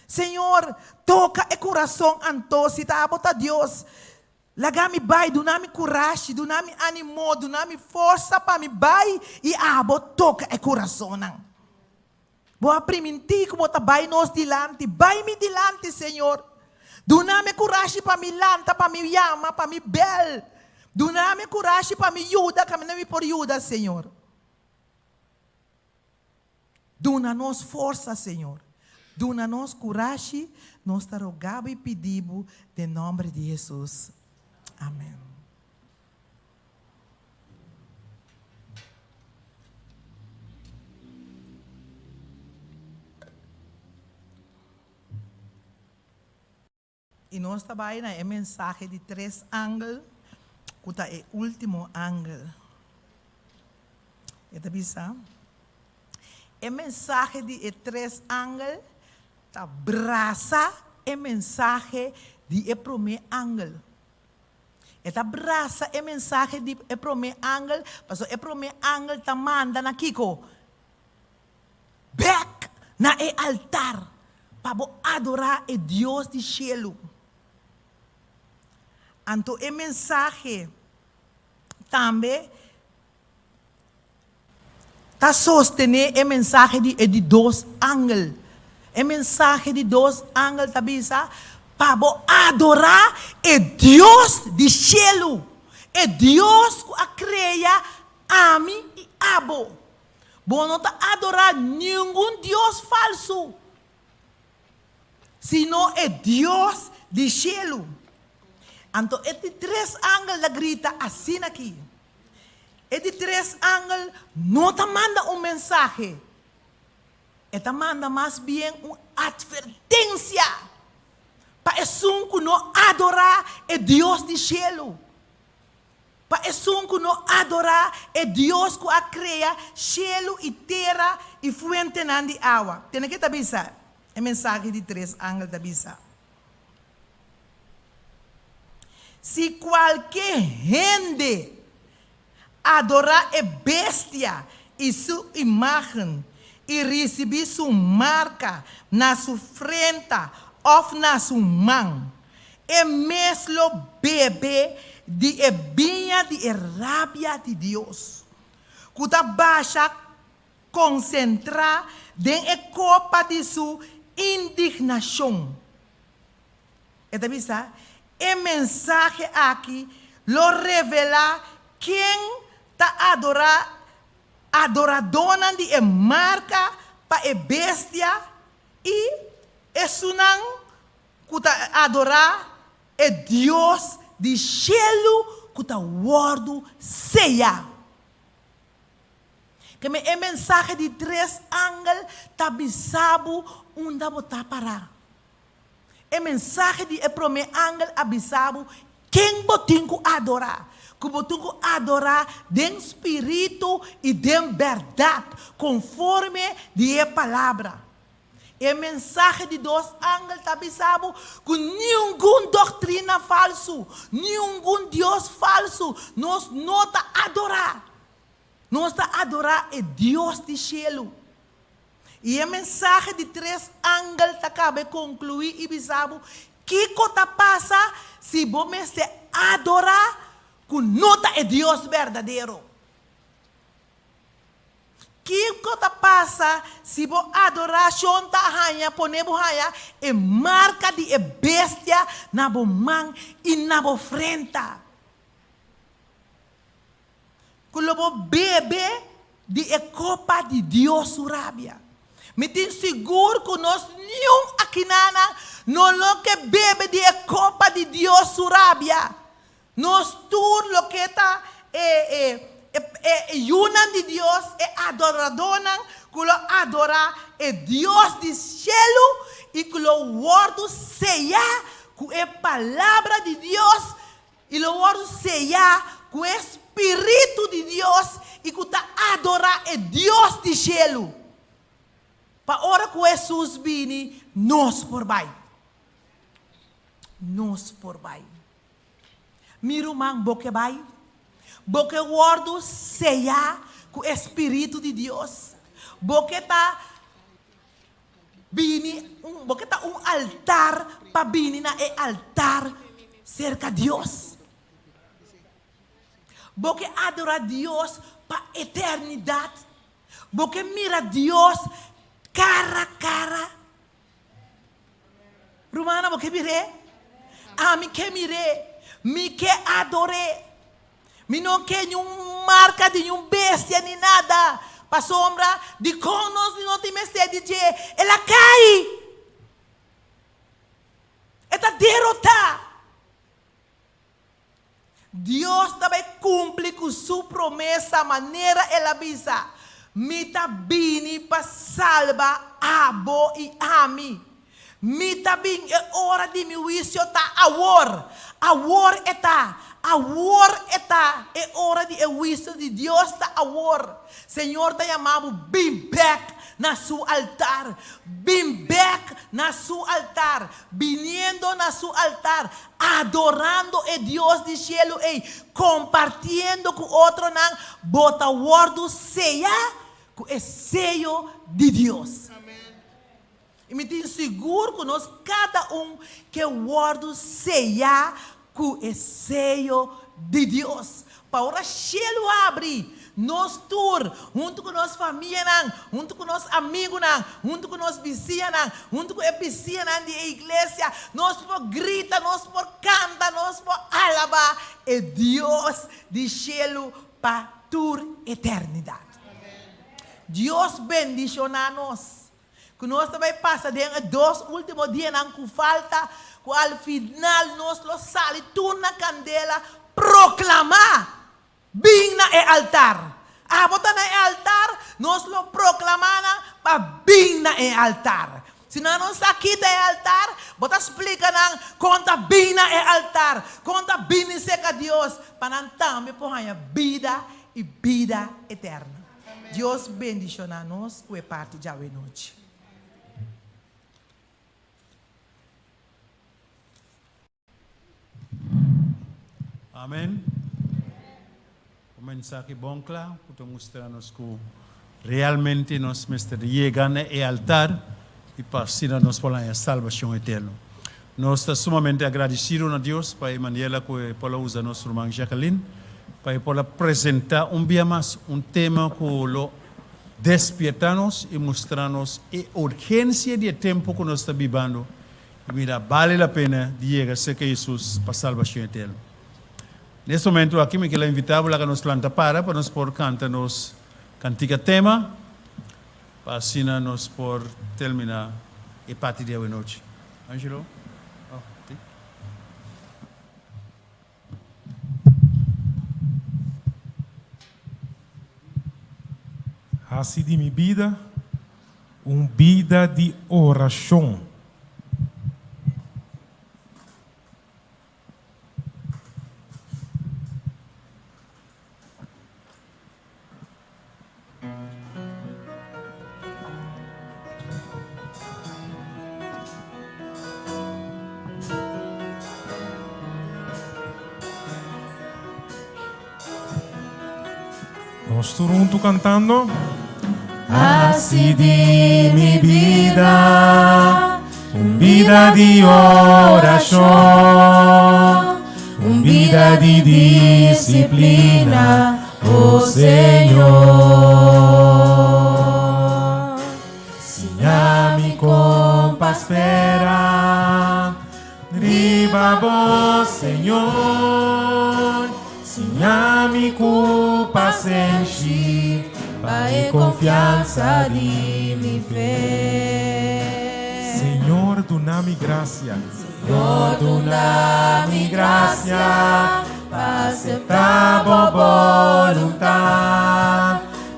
Speaker 7: Señor, toka e kurason anto, si ta abo ta Dios. Laga mi bai, duna mi kurashi, duna mi animo, duna mi forsa pa mi bai i abo toka e kurasonnan. Bo a primintí ku bo ta bai nos dilanti, bai mi dilanti, Señor. Duna mi e kurashi pa mi lanta, pa mi yama, pa mi bèl. Duna mi e kurashi pa mi yuda kaminda mi por yuda, Señor. Duna nos forsa, Señor. Duna nos kurashi, nos ta roga bo i pidi bo den nòmber di Hesus. Amen. I nos ta bai na e mensahe di tres angel, ku ta e último angel. E ta bisa, E mensahe di e tres angel ta brasa e mensahe di e promé angel. E ta brasa e mensahe di e promé angel, pasobra e promé angel ta manda na kiko? Bek na e altar pa bo adorá e Dios di shelu. Anto e mensahe tambe ta sostené e mensahe di e di dos angel. E mensahe di dos angel ta bisa. pa bo adorá e Dios di shelu, e Dios ku a krea ami i abo. Bo no ta adorá ningun dios falsu, sino e Dios di shelu. Anto e di tres angel ta grita asina aki. E di tres angel no ta manda un mensahe, e ta manda mas bien un atvertensia pa esun ku no adorá e Dios di shelu. Pa esun ku no adorá e Dios ku a krea shelu i tera i fuentenan di awa. Tene ke ta bisa? E mensahe di tres angel ta bisa, Si kualke hende adorá e bestia i su imágen i risibí su marka na su frenta òf na su man, E mes lo bebe di e biña di e rabia di Dios, ku ta basha konsentrá den e kopa di su indignashon. E ta bisa, E mensahe aki lo revelá ken ta adorá adoradónan di e marka pa e bestia i esunnan ku ta adorá e Dios di shelu ku ta wòrdu seyá. Keme e mensahe di tres angel ta bisa bo unda bo ta pará. E mensahe di e promé angel a bisa bo ken bo tin ku adorá, ku bo tin ku adorá den spiritu i den bèrdat, konforme di e Palabra. E mensahe di dos angel ta bisa bo ku ningun doktrina falsu, ningun dios falsu nos no ta adorá. Nos ta adorá e Dios di shelu. I e mensahe di tres angel ta kaba e konkluí i bisa bo kiko ta pasa si bo mester adorá ku no ta e Dios berdadero. Kiko ta pasa si bo adorashon ta haña pone bo haña e marka di e bestia na bo man i na bo frenta? Ku lo bo bebe di e kopa di Dios su rabia. Mi tin sigur ku nos niun akinana no lo ke bebe di e kopa di Dios su rabia. Nos tur loke ta e e yunan di Dios, e adoradónan ku lo adorá e Dios di shelu i ku lo wòrdu seyá ku e Palabra di Dios i lo wòrdu seyá ku e Spiritu di Dios i ku ta adorá e Dios di shelu, pa ora ku Hesus bini nos por bai. Nos por bai. Mi ruman, bo ke bai? Bo ke wòrdu seyá ku e Spiritu di Dios? Bo ke ta bini un, bo ke ta un altar pa bini na e altar serka Dios? Bo ke adorá Dios pa eternidat? Bo ke mira Dios kara kara? Rumannan, bo ke mir'é? Ami ke mir'é. Mi ke ador'é. Mi no ke niun marka di niun bestia ni nada, pasobra dikon nos no tin mester di dje? El a kai! E ta derotá! Dios ta bai kumpli ku su promesa manera el a bisa, Mi ta bini pa salba abo i ami. Mi ta bin, e ora di mi huisio ta awor. Awor e ta, awor e ta, e ora di e huisio di Dios ta awor. Señor ta yama bo bin bek na su altar, bin bek na su altar, biniendo na su altar, Adorando e Dios di shelu ei, kompartiendo ku otronan, bo ta wòrdu seyá ku e seyo di Dios. I mi tin sigur ku nos kada un ke wòrdu seyá ku e seyo di Dios. Pa ora shelu habri, Nos tur, huntu ku nos famianan, huntu ku nos amigunan, huntu ku nos bisiñanan, huntu ku e bisiñanan di e iglesia, nos por grita, nos por kanta, nos por alabá e Dios di shelu pa tur eternidat. Dios bendishoná nos. Ku nos ta bai pasa den e dos último dianan ku falta, ku al final nos lo sali tur na kandela proklamá Bin na e altar. Abo ta na e altar, nos lo proklamá nan pa bin na e altar. Si nan no sa kita e altar, bo ta splika nan kon ta bin na e altar, kon ta bini serka Dios, pa nan tambe por haña bida i bida eterno. Dios bendishoná nos ku e parti djawe nochi.
Speaker 6: Amen. Un mensahe bon kla ku ta mustra nos ku realmente nos mester yega na e altar i pa asina nos por haña salbashon eterno. Nos ta sumamente agradesido na Dios pa e manera ku e por a usa nos ruman Jacqueline pa e por a presentá un bia mas un tema ku lo despiertá nos i mustra nos e urgensia di e tempu ku nos ta bibando I mira, bale la pena di yega serka Hesus pa salbashon eterno. Nes momento aki mi kila invitá bo laga nos lanta para pa nos por kanta nos kantika tema pa asina nos por terminá e parti di awenochi. Angelo? Oh, ti.
Speaker 1: Hasi di mi bida un bida di orashon. Nos tur huntu kantando. Hasi di mi bida un bida di orashon, un bida di disiplina, o Señor. Siña mi kon pa spera riba bo, Señor. Siña mi ku pasenshi pa e konfiansa di mi fe. Señor, duna mi grasia. Señor, duna mi grasia pa aseptá bo boluntat,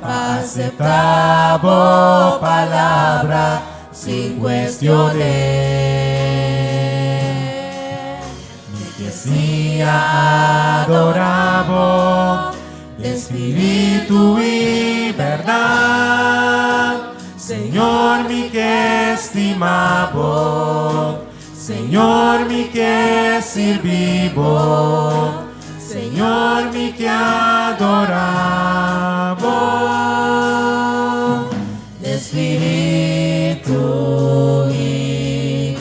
Speaker 1: pa aseptá bo palabra sin kuestion'é. Mi ke siña adorá bo den spiritu i bèrdat. Señor, mi ke stima bo. Señor, mi ke sirbi bo. Señor, mi ke adorá bo den spiritu i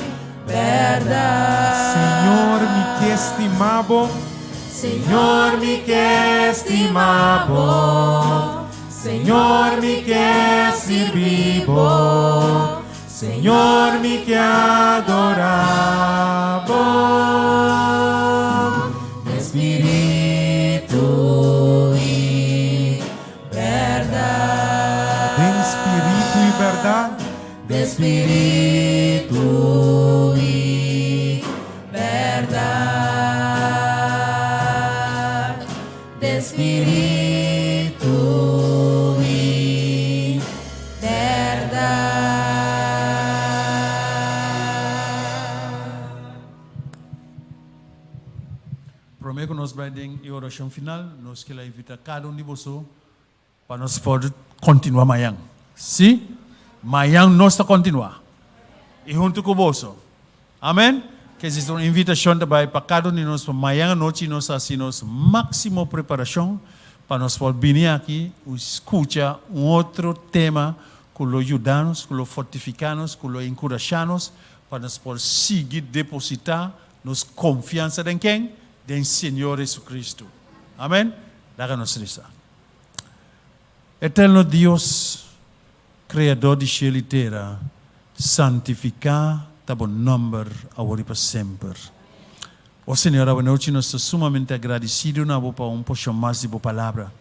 Speaker 1: bèrdat. Señor, mi ke stima bo. Señor, mi ke stima bo. Señor, mi ke sirbi bo. Señor, mi ke adorá bo. Den spiritu i bèrdat. Den spiritu i bèrdat. Den spiritu i bèrdat. Den spiritu i bèrdat.
Speaker 6: Promé ku nos bai den e orashon final, nos kila invitá kada un di boso Pa nos por kontinuá mañan. Sí, mañan nos ta kontinuá. I huntu ku boso. Amèn? Ke esei un invitashon ta bai pa kada un di nos pa mañan anochi nos hasi nos máksimo preparashon pa nos por bini aki i skucha un otro tema ku lo yuda nos, ku lo fortifiká nos, ku lo enkurashá nos pa nos por sigui depositá nos konfiansa den ken? Den Señor Jesucristo. Amèn? Laga nos resa. Eterno Dios, Kreador di shelu i tera, santifiká ta bo nòmber awor i pa semper. O Señor, awanochi nos ta sumamente agradesido na bo pa un porshon mas di bo Palabra.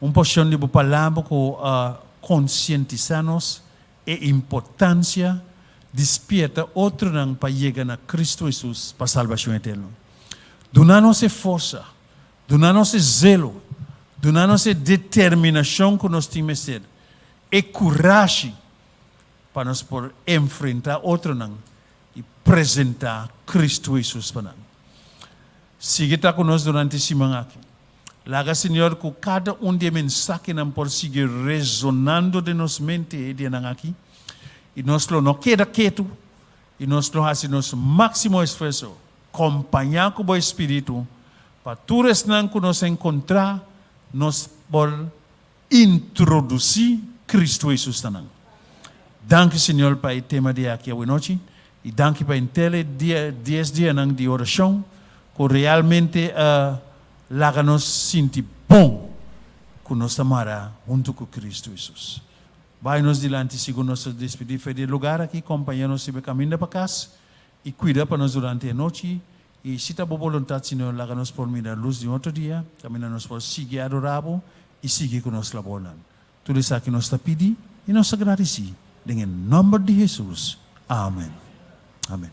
Speaker 6: Un porshon di bo Palabra ku a konsientisá nos e importansia di spierta otronan pa yega na Kristu Hesus pa salbashon eterno. Duna nos e forsa, duna nos e zelo, duna nos e determinashon ku nos tin mester, e kurashi pa nos por enfrentá otronan i presentá Kristu Hesus pa nan. Sigui ta ku nos durante e siman aki. Laga Señor ku kada un di e mensahenan por sigui resonando den nos mente e dianan aki, i nos lo no keda ketu, i nos lo hasi nos máksimo esfuerso, kompañá ku Bo Espíritu, pa tur esnan ku nos enkontrá, nos por introdusí Kristu Hesus na nan. Danki Señor pa e tema di aki awenochi i danki pa henter e dies dianan di orashon ku realmente a laga nos sinti bon ku nos ta mara huntu ku Kristu Hesus. Bai nos dilanti segun nos ta despidí for di e lugar aki, kompañá nos riba e kaminda pa kas i kuida pa nos durante e nochi. I si ta bo boluntat, Señor, laga nos por mira lus di un otro dia, kaminda nos por sigui adorá bo i sigui ku nos labornan. Tur esaki nos ta pidi i nos ta gradisí den e nòmber di Hesus. Amen. Amen.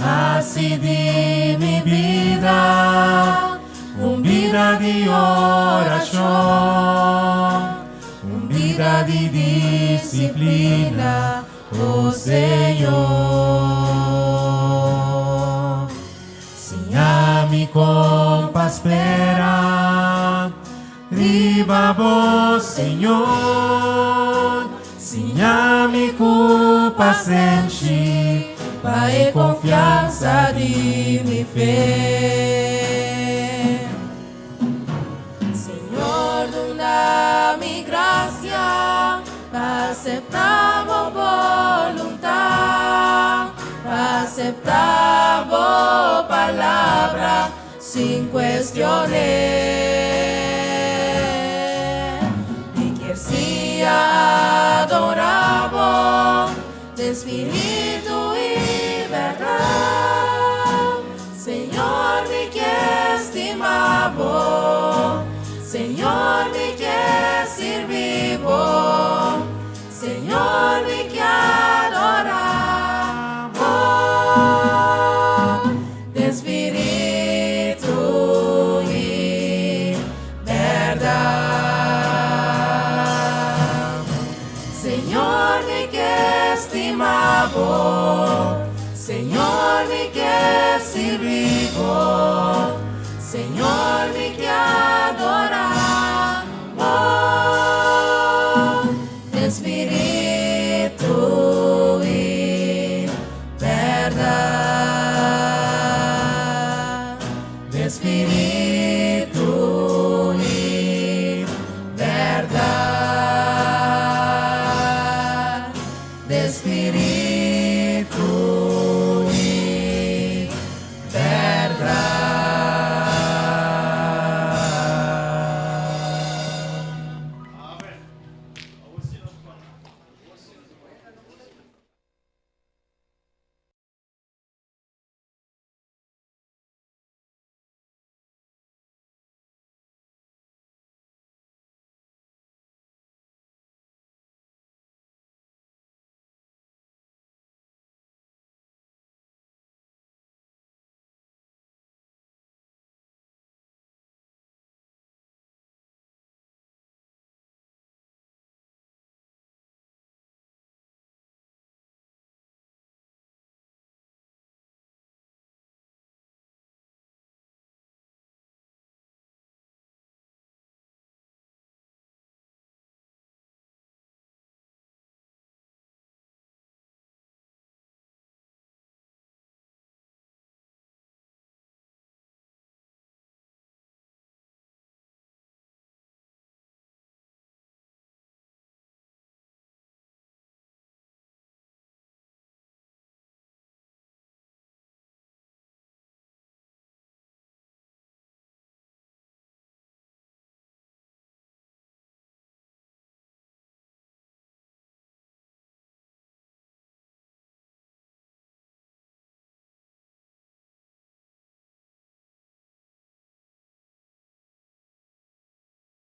Speaker 3: Hasi di mi bida un bida di orashon, un bida di disiplina, o Señor. Siña mi kon pa spera Riba bo, Señor, siña mi ku pasenshi pa e konfiansa di mi fe. Señor, duna mi grasia pa aseptá bo boluntat, pa aseptá bo palabra Sin cuestion'é. Mi kier siña adorá bo den spiritu i bèrdat. Señor, mi kier stima bo. Señor, mi kier sirbi bo. Señor, mi kier adorá bo den spiritu i bèrdat. Señor, mi kier stima bo. Señor, mi kier sirbi bo. Señor, mi kier.